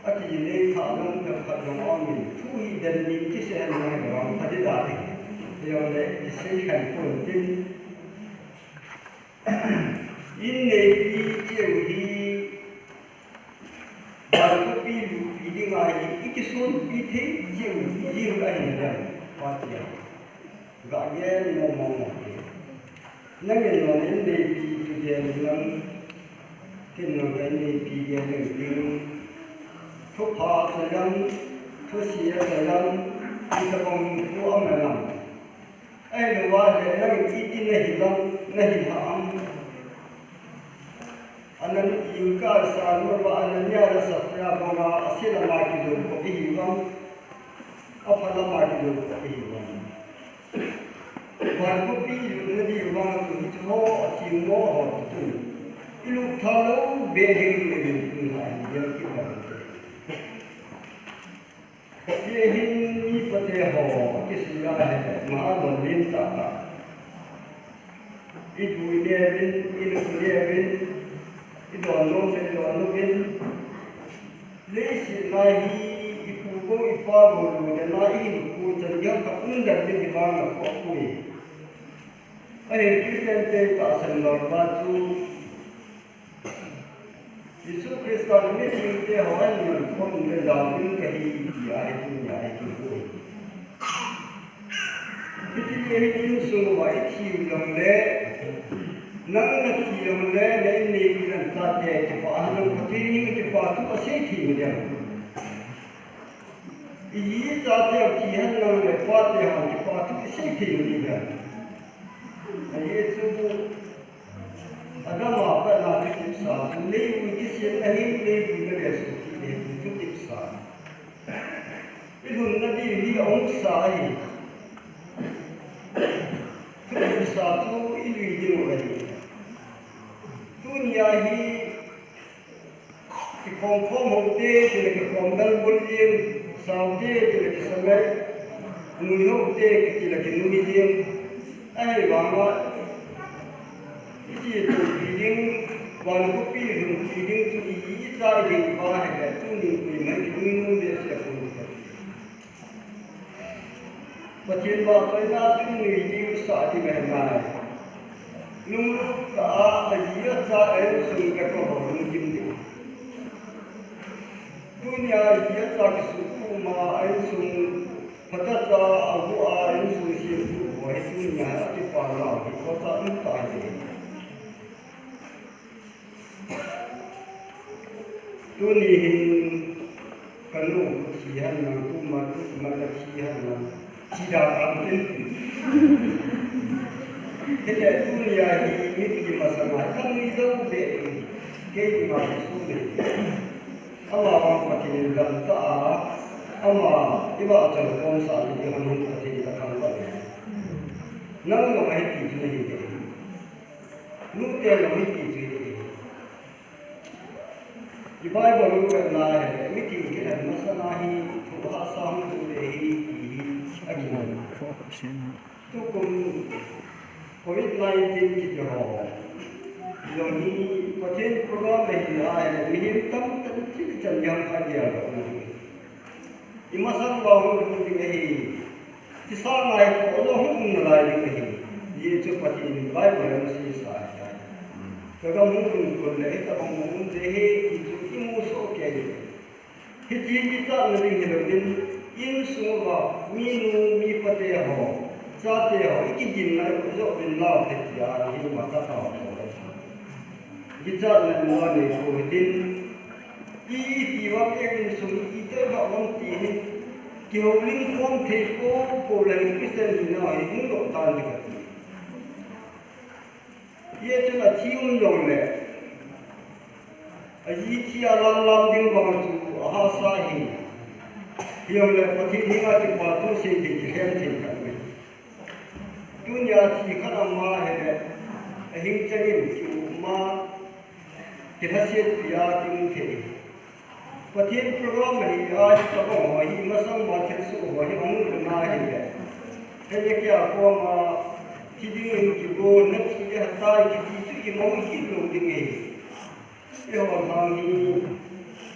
akijinei thah jong, themkhat jong aum in, thu hi den ding kisei hen jong hi vang, pha ding dan hi. Hijongle, kisei khen pon tin. In neipi cheh u hi, van khopi lutpi ding ahi, i kisonpi thei cheh u, i jing ahi na dam, pate a. Ga gel mo mo mo te. Nang in non in neipi chu gel nang, ken nang ka in neipi gel nang ding. Thupha a cha lam, thusia a cha lam, i tabang thu a ma lam. Ahilouva le nang in iti na hi lam, na hi ham. Anan in ka sa no va Anania le Safira banga, aselam a kilou kho i hi vang, aphalam a kilou kho i hi vang. Van khopi lutna diu vang tu hi chu ho, atheng mo ho tu. I lut tha lou be hing le lut tu na hi gel kit vang te. Hiche hin mi pate ho, kisei a hi, ma a lom len tah tah. I du i ne uvin, i nu i ne uvin, i don nom le i don nom uvin. Leiset a hi, i pu bou, i pa bou, lu dan a i hinkho chan gei khat um dan ding hi vang a kho poi. Ahin Christian te tahsan lou va chu, Jesu Christa in mithengte ho ahin man khom le jao ding kahi ti ahi, tunia ahi kit u. Hiti le hi insung uva i thi u jongle, nang na thi jongle, na in neipi nang chate kipah a, nang Pathen in kipah thu asei thei u dem? I ji i chate thi hen nang le pate hon kipah thu i sei thei u dem? Ajeh chu Adam a pat na kikipsa chu, leivui kisem ahin, leivui na le sukhi le, chu kipsa. I lhunna diu hi a umsa ahi. Chu kipsa chu i lui diu ahi. Tunia hi, kikhom khom ho te, tile kikhom dal bul jeng, sao te, tile kisangai, nui ho te, tile kinui jeng. Ahivanga, i ti tu ti ding, van khopi lhun ti ding chu i, i chai ding va hi le, tuni koima kinui nom behseh pon. Pathen vahchoina chu nui ding sah ding ahi nai. Lunglut tah a, aji acha a insung bep a ho lungkim ding. Tunia aji acha kisuh puma a insung phatah cha a gu a insung siam tu ho hi tunia a kipa nau hi kho cha um ta hi. Tuni hin kanu thi hen lang, tuma, tuma la thi hen lang, thi da ka tin. Hile tunia hi mipi masanga kanui jou be, kei ma su be. Ama vang Pathen in dam ta a, ama i vahchoi khom sah ding hi Pathen in athangvah e. Nang jong ahi ti chu nahi de. Nute jong ahi ti chu hi de. I Bible u vet na hile, mitin kilhen masanga hi, thu hahsa hung lhung le hi, ti hi, akimu. Tukum covid nineteen kiti ho jong hi, Pathen program ahi a hile, mihem tamtah in thil chan jong kha gel doh na hi. I masang uva hung lhung ding ahi. Thisa ngai kho lou hung um nalai ding ahi. Hijeh chun Pathen in Bible a asei sa ahi. Ka gam hung lhung kon le, hitabang hung um ding ahi, ti chu i mu soh kei ding. Hiti kichatna ding hilou in, insung uva, minu, mipate ho, chate ho, i kiginna, i joh uvin lau, hiti a, hi ma ka tao. Kichatna ding uva nei ko hitin, I, i ti vang e insung i, i tei vang vang ti hi. Kihoulim khom thei po po le Christian hina hi hung doh tan ding kati. Hijeh chun athi um jongle, aji thi a lam lam ding vang chu ahahsa hi. Hijongle Pathen henga kipa thu sei ding kilhem thei khat uve. Tunia thi khat ama hile, ahing changin ki-um a, kilhasetpi a ki-um thei. Pathen program ahi a, hitobang ho hi, masang ma thilsoh ho hi, ahung lhun ahile. Kei le kei a koma, thi dingin kigon, nathi ding ahitai kiti chu imu kit lou ding ahi. Eiho lhang hi,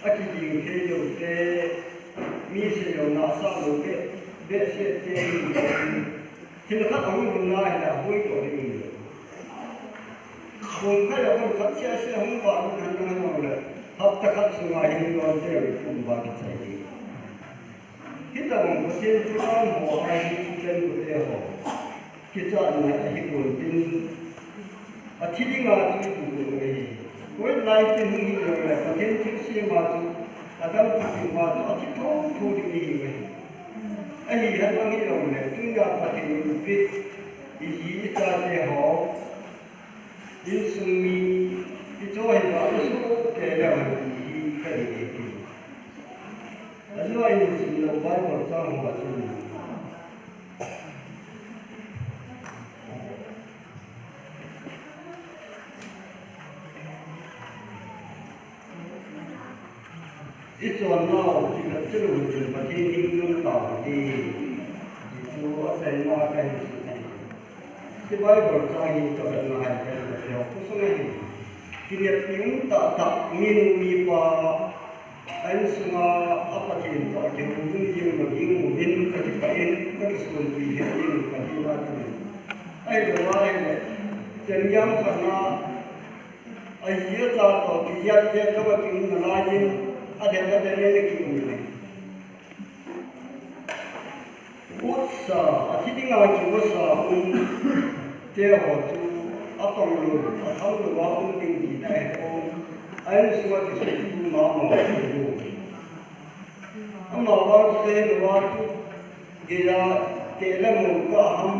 akiging thei lou te, mi seilou nasa lou te, behseh te, thil khat ahung lhun ahile, ahoi toh ding ahi. Kum khat le kum khat sese hung vah lut hen lang jong le, hapta khat sunga hin lon te kum vah kichai ding. Hitobang Pathen program ho a hi chen gu te ho. Kichatna ahi pon tin. Athi dinga chu ipu pon ahi. Covid nineteen hung hi jong le Pathen thilsem a chu, adam thilsem a chu athi thotho ding ahi. Ahi hen lang hi jong le, tunia Pathen in ipi, iji ichate ho. Insung mi, icho hi ba, isoh kei leu hen ti hi ka dei ti. Ajeh a insung lou Bible chang ho a chun. Ichon nau, ti khat chelou chun Pathen in lungtao ti. Ti chu achaina kahin sei. Ti Bible chang hi kavetna hai kahin vet leu, khosung ahi. Kineppi um tahtah, minu mipa, a insunga, a Pathen toh kihoulim jing lou ding uvin kakipah in, kakisonpi lheh in, Pathen a chun. Ahilou ahile, chen jam khat na, aji acha toh kijat jat lou a kium nalai in, adem adem in akium in ahi. Votsa, athi dinga kivotsa um te ho chu, atong lou, atham lou a um ding tina ahi pon, a insunga kisuntu mama lou. Amavang chu ahilouva chu, geiya teh le mo tah ham,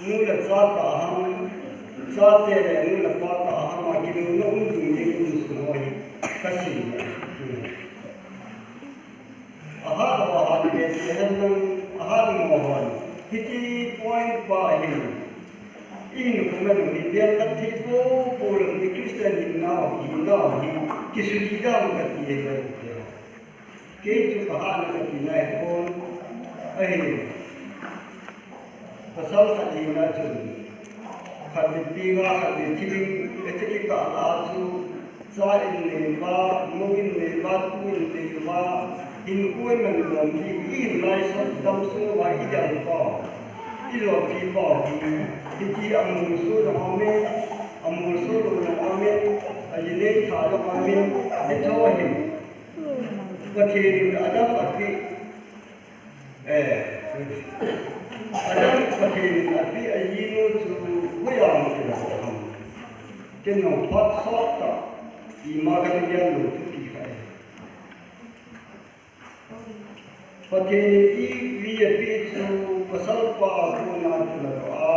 nu le cha tah ham, chate le nu le pa tah ham a kilouna um ding ding insung ho hi kasei. Ahat lou, ahat le ti hen lang, ahat mo hon. Hiti point pa hin. Ihin khum a nu hi, bial kat thei popo lou hi Christian hinnau, hinnau hi, kisuti dam kati ahi. Kei chu kahatna katina ahi pon, ahi. Pasal khat hina chun, khat le pi nga, khat le thing, athi kikah a chu, cha in nei uva, nu in nei uva, tu in nei uva, hinkho iman lom ding, ihin laisah dam sung uva idel pau, ilopi pau hi, hiti amolso jong aume, amolso lou jong aume, ajinei tha jong aume, hiche ho hin. Pathen in Adam apeh, eh, Adam Pathen in apeh ajinu chu hoiya mu kila ham. Ken jong phat sot tah, ima kahin gel lou chu ti kha e. Pathen in Eve apeh chu pasal pa kona chula doh a,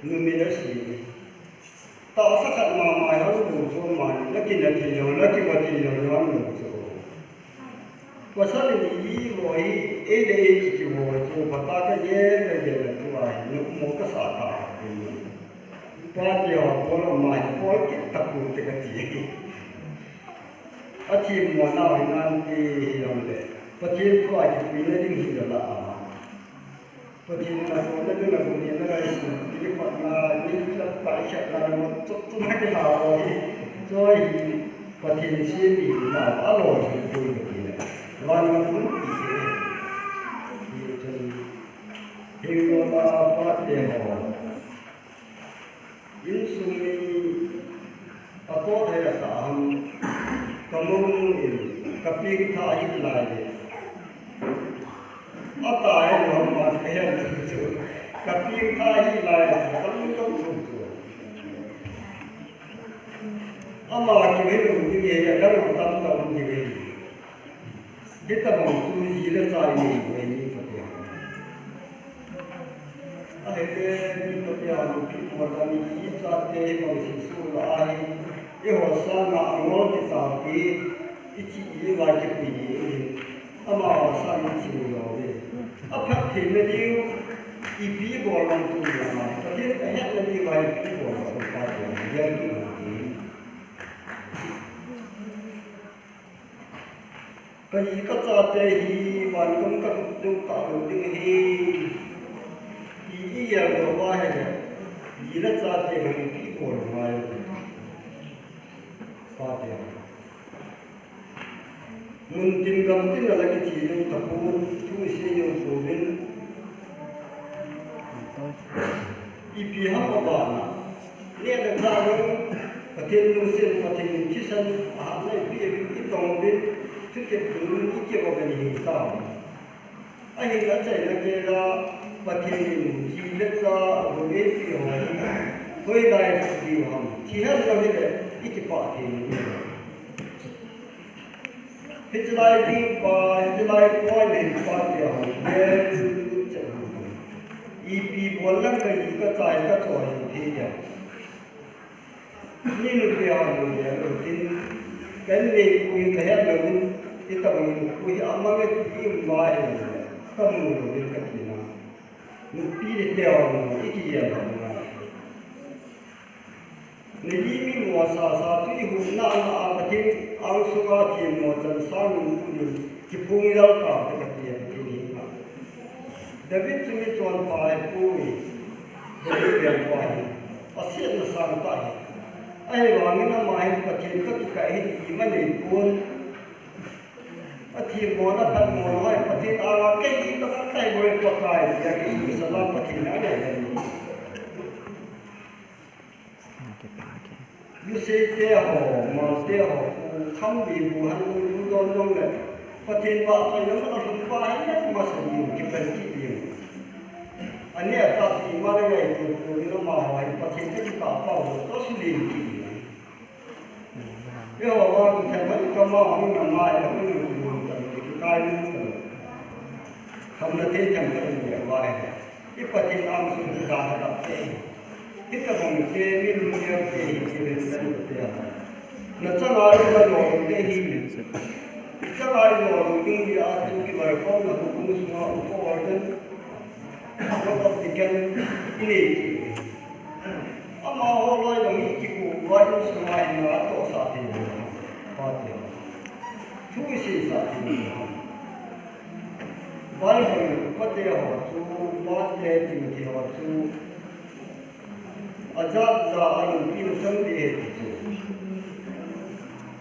numei asem e. Tahsa khat mama hi hung lou chu mani, la kina thei jong, la kiva thei jong, hung lou chu. Pasal in ivo hi, ei le ei kikivo chu, phatah a kagel, kagel a tua hi, numo kasa ta. Pate ho, bol o mai, bol kit tapou te kati. Athemmo nau hi nante hijongle, Pathen thua kipuina ding hi jala a. Pathen in abolna ding, abolna ding, abolna ding, abolna ding, abolna ding, chop chop na kila ho hi. Choi hi, Pathen semi na, aloi hi pui pui na. Van na pun pi se. Hi chun, hi lo na pa te ho. Insung mi ato thei asa ham, kamonu in, kapeng tha hi lai le. Ata e lo ma he chu. Kapeng tha hi lai, kalung kalung chu. Ama kihe lo ni nge, adang tam tam ni nge. Hitabang chu ji le cha inei u ahi, mi pate. Ahile, mi pate a nupi puma tani, ichate bang sisu la ahi. Eiho sanga angol kisa ti, ichi iva kipui hi. Amaho sanga ichi lou ve. Aphattheina diu, ipi bol lou tu na. Pathen ahetna diu va ipi bol lou tu pa ti, gel tu ti. Kaji kachate hi vangam kalut ding talou ding ahi. Iti ijat lou ahile, ji le chate hi ipi bol ngai. Pate. Muntin gamtin a la kiche jou tapon, thu isei jou pouvin. Ipi ham abana. Neh le chah jong, Pathen lungset, Pathen thisan, ahatna ipi ipi itong uvin, thutep dungin ikivop uvin ahi ta. Ahin achaina keiya, Pathen in ji le cha abol eipeh ho hi, hoilai lhung diu ham, thi hen lang hile, ikipah thei ding. Hiche lai ding pa, hiche lai point hin pate ho, vel chu chet ham. Ipi bol lang kaji kacha hi kacho hi thei dia. Ni nupi a nu dia lu tin, ken neipui kahet louvin, itobang nupui hi amang e ti um va hi, kamu louvin kati na. Nupi le teu nu ikigel lou na. Neiji mi mo sasa chu ihuhna a Pathen angsunga themmo chan sangin tunin kiphung lel tau te kati a Pathen hi. David chu michonpha ahipoi. David lengpa ahi. Asetna sang tah ahi. Ahivangin ama hin Pathen toh kikah ahi ti ima neipon. Athemmona, phatmona hi Pathen anga kei hi toh kakai boi Pakai tia kei hi sala Pathen anga ahi. Luseite ho, Malte ho, khu kham di bu han lu lu don dong le. Pathen vahchoina mun a lhung pa hi le masa ding, kipan kit ding. Ani a ta ti ma le ngai tu tu ni ma ho hi Pathen te ki ta pa ho to su ding kit ding. Eiho vang themkhat kama hung na ngai, hung na ngai, kikai ngai. Khamna thei themkhat in ngai vai. I Pathen angsun hi ka ha tah te. Hitobang te mi lunggel te hi kilen dan te ha. Na changa i na lo te hi. Changa i lo ding dia tu kibai khom na hu kung sunga u ko wa den. Amaho loi loi hi kipu, loi loi sung a hin atohsah thei lou. Pate. Thu isei sah thei lou. Bible pate ho chu, pate Timothy ho chu. Ajat ja a lungpi na chang de ti chu.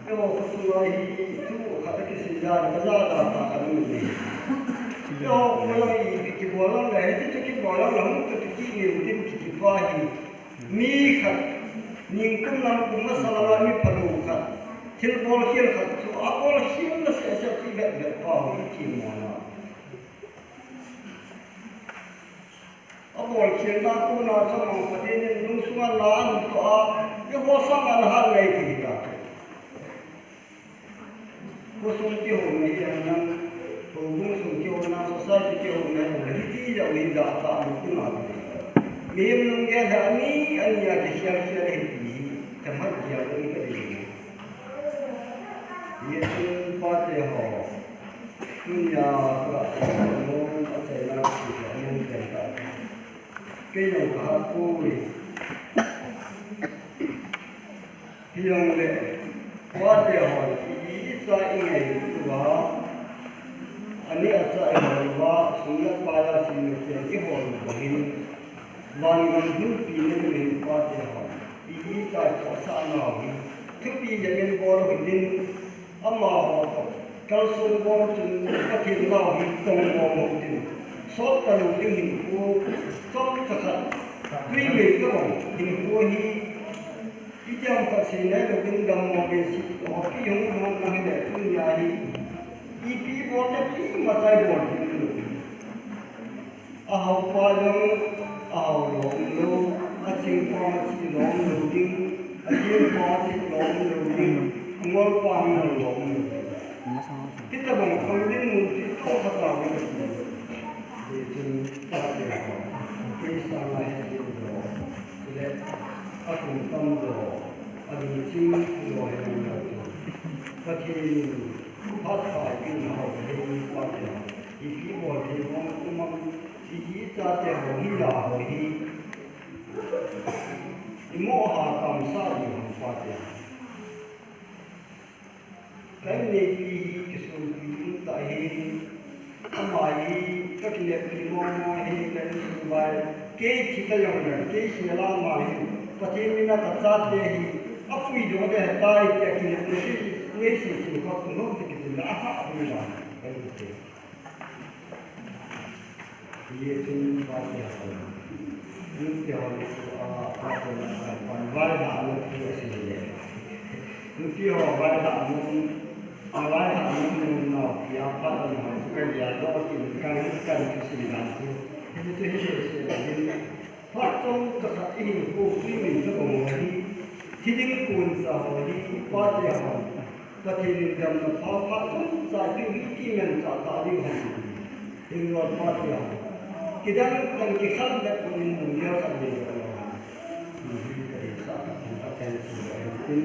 Eiho, khosung a hi thu khat a kisei dan, ka ja dan ta ka nu ni. Eiho, koi lang ipi kibol lang le, hiti chu kibol lang le, hung tu tu ki ni tin ki kipa hi. Mi khat, ningkum lam kum masa lam a mi phalou khat. Thilbol khel khat chu, abol khel na se se ti vet vet pa ho ki mo na. Abol khelna kona chomang Pathen in lungsunga na ahin toh a, eiho sanga na hat ngai thei ta. Khosung kihouna hi ahinam, houbung sung kihouna, society kihouna hi ahinam, hiti jeh u hi jachat um kima. Mihem lunggel hi ani, ani a kikhel khel ahi ti hi, themkhat gel ding ka ding. Hichun pate ho. Tunia ka nom achaina chu ka nom pen ta. Kei jong ka hat poi. Hijongle, pate ho, icha i ngailut uva, ani acha i hol uva, sum le pai a sim le chen i hol uva hin, van gam hung pi le min pate ho, icha i chohsah nau hi, thupi jeng in bol u hitin, Amaho toh kalson bol chun Pathen nau hi tong bol u hitin. Sot talou ding hinkho, chomcha khat, tui mei tobang hinkho hi, itiham khat seina hilou ding dammo behseh, hopi hung lhung na hile tunia hi, ipi bol le ipi machai bol ding lou. Ahaopa jong, ahao lou umlou, achingpa achi lou umlou ding, achingpa achi lou umlou ding, angolpa hung lou lou umlou ding. Hitabang khang ding mun chu toh khat a um ti. Hichun tate ho, kei sanga hetding lou, chule akum tam lou, alungching lou hi lou chu. Pathen in phat phai pin ho, hei pate ho. Ipi bol thei mong um am, i, i chate ho hi la ho hi. I mo ha kam sa di ho pate. Kan neipi hi kisu Pi um ta hi, ama hi, ka kineppi mong mong hi, ka insung vai, kei thi ta jong le, kei hi la ama hi, Pathen min a ka chate hi, a puidoh ding ahitai, tia kinepna hi, ngei si si khop tu nom ti kitin la, a ha, a pui la, ka ti. Ye chun pa ti ha. Nun ti ho ni chu a pa ti na ka pan vai ha no ti a si le. Nun ti ho vai ha no, a vai ha no nun no ti a pa ti na ho chu ka ya do ti ka ni ka ni si dan chu. Ni chu hi se se la ni. Phat chomkhat i hinkho tui min tobang hi, thi ding kuncha ho hi, pate ho, Pathen in damna pha phat chomcha i piu hi, i kimanchah tah ding ham? Hinglou pate ho, kidang tah in kikhel bep in mun gel khat nei lou. Hi ka deisah khat in Pathen thu ahin tin,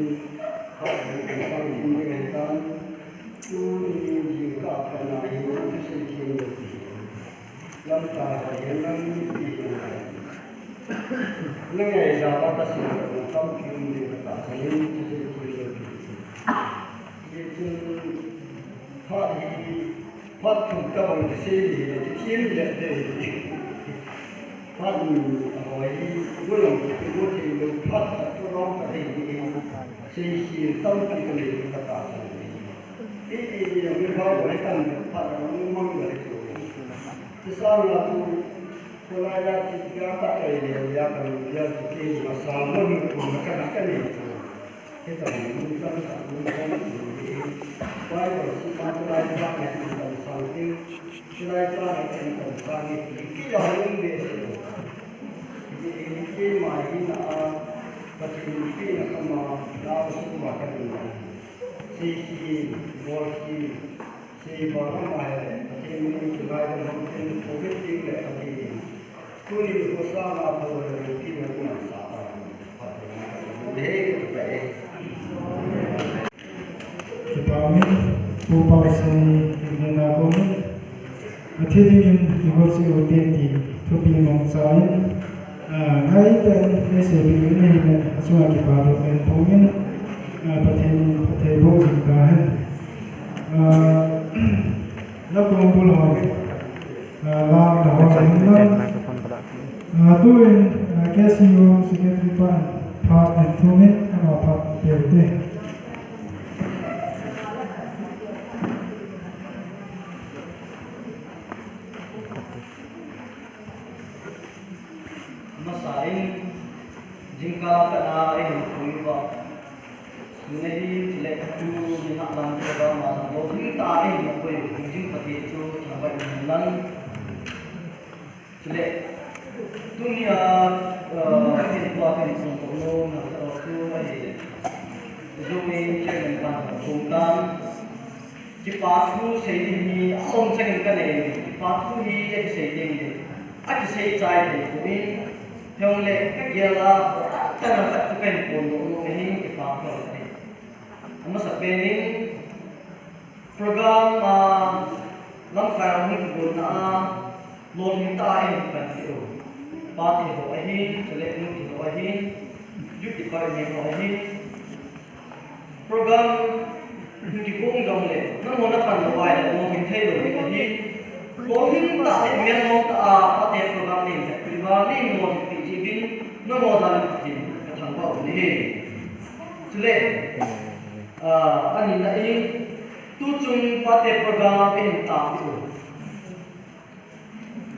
phat in kan pang ding ahi tan, tuni jingkah phatna hi, thusei theng lou ti. Lamkai ho hihen lang mipi hihen lang. Na ngaija pa kasei lou, tampi um ding katahsan in, thusei theng lou ti. Hichun phat hi, phat thum tobang kisei ding hile, kithem le te. Phat ni a hoi hi, golhang kiti go thei lou, phat khat program khat hi, sei hi tampi kanei lou katahsan in. Ei, ei, ei, mi Bible hi kan phat a mong mong le chu. Chu sanga chu, kholai a chu, ya ka kai le, ya ka mi ya chu, kei ma sa ma ni ku ma ka na ka ni chu. Hita mi mun chang sa mun chang chu ni. Bible si ma chu lai sa ne kan sang ti. Chu lai sa ne kan sang ni. Ki ya hung be se. Ki, ki ma hi na a, ka chu ni ki na ka ma, na su ma ka ni. Sei ki, bol ki. Seiba ama hi, Pathen min in kingaidam hon tin, Covid ding le Pathen in. Tuni nikho sanga bol le pi na kuman sa ta. Pathen in ka e. Kipa min, Pu Pausei, in na ko min. Athi dingin, i ho si u te ti, thupi mong sa in. Ah, ngai ten, ngai se pi min, ngai na, asua kipa do pen pong in. Ah, Pathen, Pathen bo jing ta hen. Ah, na kong bul hon. Ah, la ka hon na. Ah, tu in, ah, K C U secretary pa, phat en thu ni, ama phat pe te. Masa in, jingkah khat a, ei hung pui uva. Tuni hi, chule tu, ni hah lam te ba ma sa lo, hin ta ei hung pui, jing pa ti chu, thang ba in lang. Chule, tuni a, eh, tin pa tin sung ko no, na ta lo tu, ei, Zoom in, chairman pa, kong tan. Kipa thu sei ding hi a um changin ka nei, kipa thu hi a kisei ding hi, a kisei chai thei poi, hijongle ka gel a, ka, ka na khat chu ka hin phondoh nom ahi, kipa thu a. Amasa pen in, program a, lamkai a hung kigonna a, lolhing tah a ei pan ti u. Pate ho ahin, chule nupi ho ahin, youth department ho ahin, Program hung kigong jongle, nangho na pan lou uva ahile, lolhing thei lou ding ahi. Lolhing tah a, melmong tah a, pate program nei vet pi uva, nei lolhing pi ji uvin, nangho jal in Pathen ka thangvah u ahi. Chule, ah, ani na in, tuchung pate program ei hin tah pi u.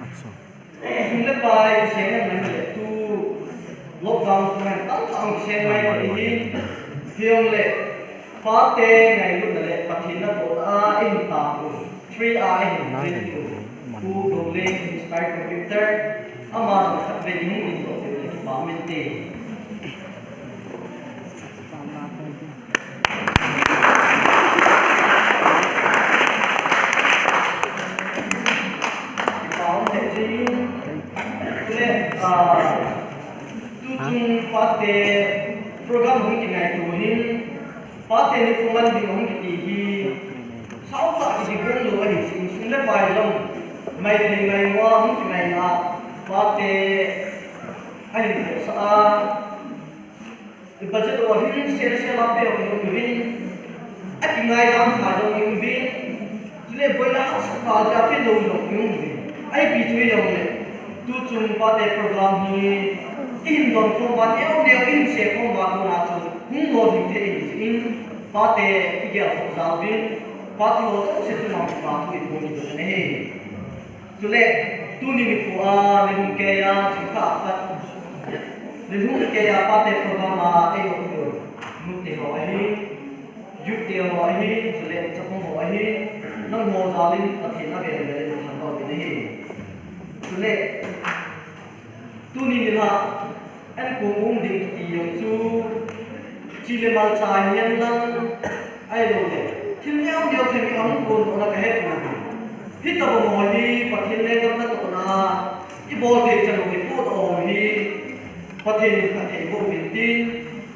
Acha. Sum le pai kiseng ngai le tu lockdown sung ngai tam tam kiseng ngai le hi. Hijongle pate ngailutna le Pathen na bol a ei hin tah u. Free a ei hin tah u. Pu Goleng, Inspire Computer. Ama jong khatvei hung in doh u le kipa min te. Tuchung pate program hung kingaito hin, pate nikho man ding hung kiti hi, sao tah kiti gong lou ahi, sum le pai jong, mai thei mai mo a hung kingaina, pate ahin khohsah a, I budget ho hin sel sel a pe jong i um uvin, a kingaidam kha jong i um uvin, Boina hahsat pa ja phe lou lou jong hi. Ipi chu jong le. Tuchung pate program hi. Ihin don khom uva neo neo, ihin sei khom uva kona chu. Hung lolhing thei in, pate igel khom jal uvin. Pate ho jouse chunga kipa thu iphong u ahi. Chule, tuni nikho a, nilhum keiya, jingkah a pat. Nilhum keiya, pate program a, eiho, nute ho ahi. Youth te ho ahi, chule chapang ho ahi, nangho jal in Pathen avel vel in thangvah uvin ahi. Chule, tuni nilhah, an kong um ding kiti jong chu, chi le mal cha hihen lang, ahilou le, thil neo neo thei mi ahung kon doh na kahe poi. Hitobang ho hi, Pathen lenggam natohna, ibol thei chan u, ipohdoh u hi, Pathen in phatthei boh uvin tin,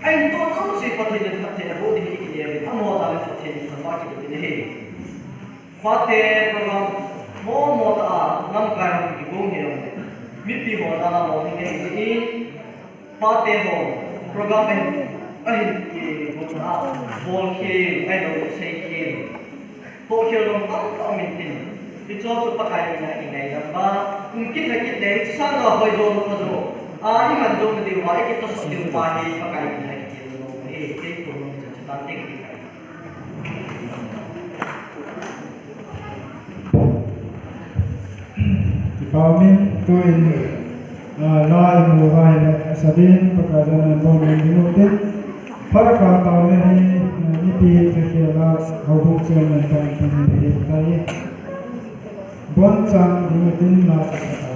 ahin toh jouse Pathen in phatthei aboh ding hi kinem in, amaho jal in Pathen in thangvah kiboh uvin ahi. Pate program momo tah a lamkai hon kigong hi jong le, mipi ho jal a lolhing ahi jeh in, pate ho program ahin, ahin kigong a, bol khel, ahilou le sei khel. Tohkhel jong tamtah um intin. Hicheho chu Pakai min a i ngaidam uva. Kum kit le kit le hiche sanga hoijo lou phajo a, i man jou na diuva, i kitohsah diuva hi Pakai min a i kitem nom u ahi. Kei kum jong hiche chu tan teng ti kai. Kipa umin, tuin, ah, la imu uva ahile, asabin, Pakai jal in bol ding u tin. Phat khat tah le hi, eh, mipi khat khat la, houbung chairman pa in pan in hi tai. Bonchang ding u tin la ka tau.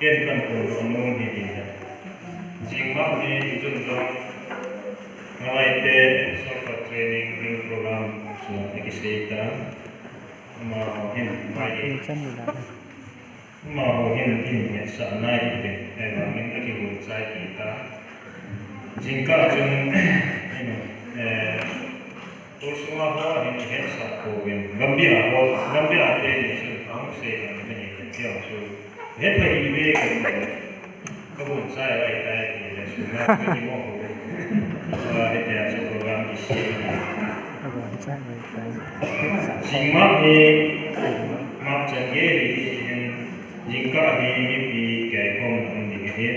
Ken kan phondoh nom hi ding ahi. Jingma hi ijun jong, Malaite Solfa Training Ring Program chu akisei ta. Amaho hin mai, amaho hin in hetsahna ite, ahivangin akihon chai kit ta. Jingkah chun, eh, Khosung a ho ahin hetsah pouvin, Gambih a ho, Gambih a te ni chun ahung sei ahi, tia chu. Hetpha ive ka, kahon chai vai tai ti le sunga ka kimo ho. Hitia chu program kisem ahi. Jingma hi, March chan gei hi hin, jingkah hi mipi kaikhomna um ding ahi.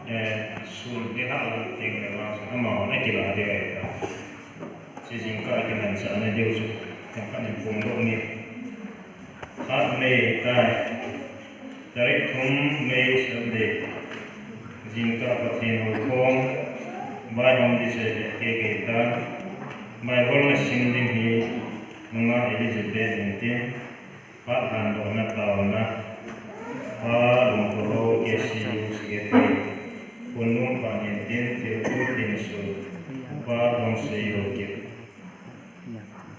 Eh, sun hi hah lam teng le vang chu amahon akilah ding ahi ta. Hiche jingkah kimanchahna diu chu, themkhat in phongdoh ni. Khat May tai, tarik thum May Sunday. Jingkah Pathen houkhom, vaihom ding chu ahi kei kei ta. Bible na sim ding hi, nungah Elizabeth in tin. Phat lhandohna taona, Pa Lungkholou, K C U Secretary, Khonung Panin tin, Thilpui Tinsu, Pa Tongsei Haokip.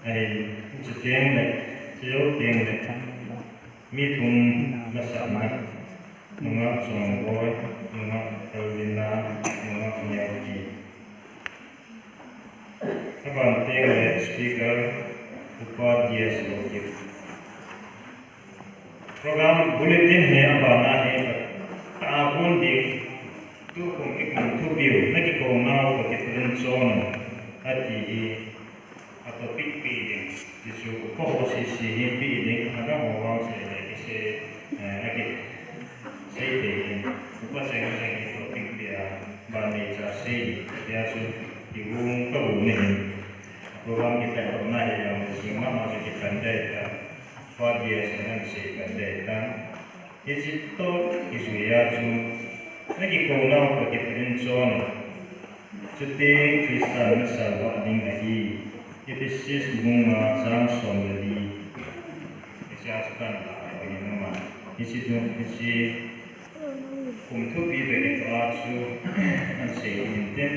Ahin, chuteng le, chuteng le, mi thum lasahna, nungah Chongboi, nungah Elvina, nungah Neo Pi. Aban teng le speaker, Upa D S Haokip. Program bulletin hi abana hi ka, ka abon ding, tukum kikum thupiu, nakikou nau ka kiprin chon, ati hi, a topic pe ding, tichu upa ho sese hi pe ding, aga ho vang se le kise, eh, akisei te hin, upa cheng cheng hi topic pe a, Ban nei cha sei, tia chu, kihung ka hung ni hin. Program kipan dohna hi jong, jing mama chu kipan dai ta. Father Yesu in asei pan dai ta. Hiche toh kijui a chu, nakikou nau toh kiprin chon. Chuteng Christa nasalvah ding ahi. Ephesus bung nga chang som le li. Hiche a chu kan la, ahi nama. Hiche chu, hiche Kum thupi beh in tua chu asei hin tin,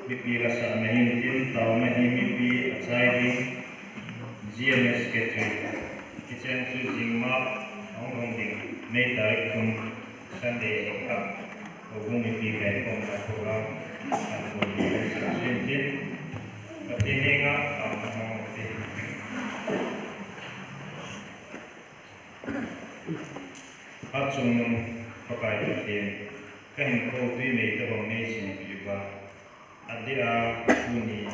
mipi lasahna hin tin, taona hi mipi achai ding, G M S Secretary. Hicheng chu jingma ahung hung ding, May tarik thum, Sunday jingkah. Houbung mipi kaikhomna program, anbol ding, asei hin tin, Pathen henga, taona hung tin. Hatchungnung Pakai Pathen, kahinkho twi nei tobang neichinpi uva, adeh a tuni,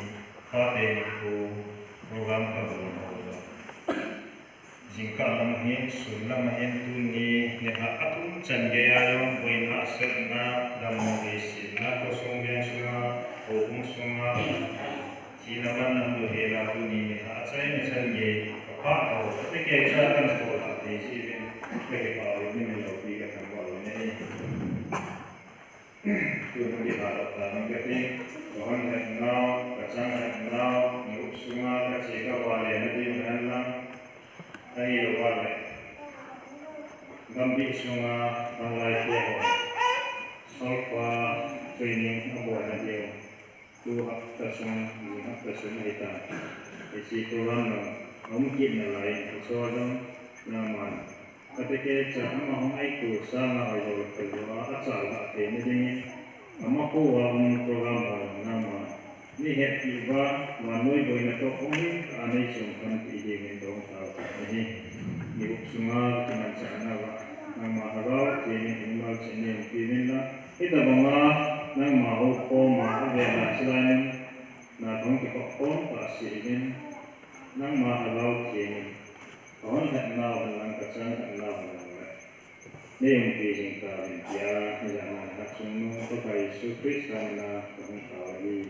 Father's Day nikho program kabol ho jong. Jingkah lam hin, sun lam hin tuni, nilhah atum chan geiya jong, boina, lhahsamna, dammo, leiset na, khosung veng sunga, houbung sunga, Thina manna hung lut hela tuni nilhah achaina chan gei, kaphat ho, kati kei cha kan kol a thei jeh uvin, kakipah uvin, min loupi kathangvah uvin ahi. Tun hung kipah lou tauvin kati, kahon lhep nau, kachang lhep nau, ni up sunga kache kavale na diu hen lang, ahilou vale. Gambih sunga, Manglai te ho, Solfa training abol na diu. Tu hapta sung, ni hapta sung ahitan. Hiche program jong aum kit nalai in, hiche jong nangman. Kati kei cha ama hung aito sanga ajo kalua, achalhah theina dingin. Ama koma um program ho jong nangman. Nei hetpi uva, vannoi boina toh hung hin, anei chung kan ti dingin dong tao ta ahi. Ni up sunga kimanchahna uva, nangma Lhagao Theng in eimalchen nei umpi uvin lang. Hitabanga nangma houkhoma avela chilai in, na kahung kikhop khom tah seh in, nangma Lhagao Theng in, kahon lhep nau hen lang kachang lhep nau hen lang le, nei umpi jing tauvin tia, nilhah na hatchungnung Pakai Jesu Christa mina kahung tao ahi.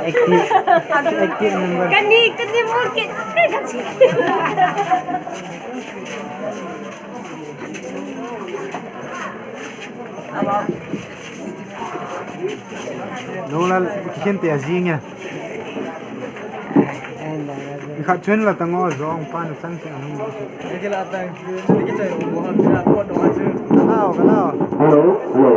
Active, active member. Kani, kani mo ke. Nolal, kikhen te ajing ya. Khat chun la tango jong pan chang chang. Hello, hello. Hello, hello.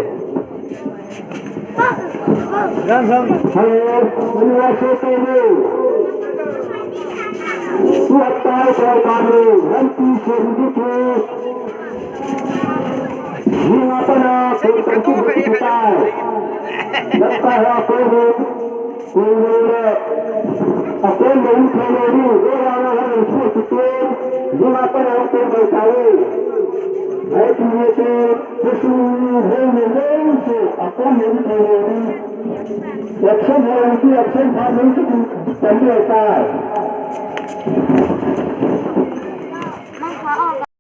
Action, action, action, action.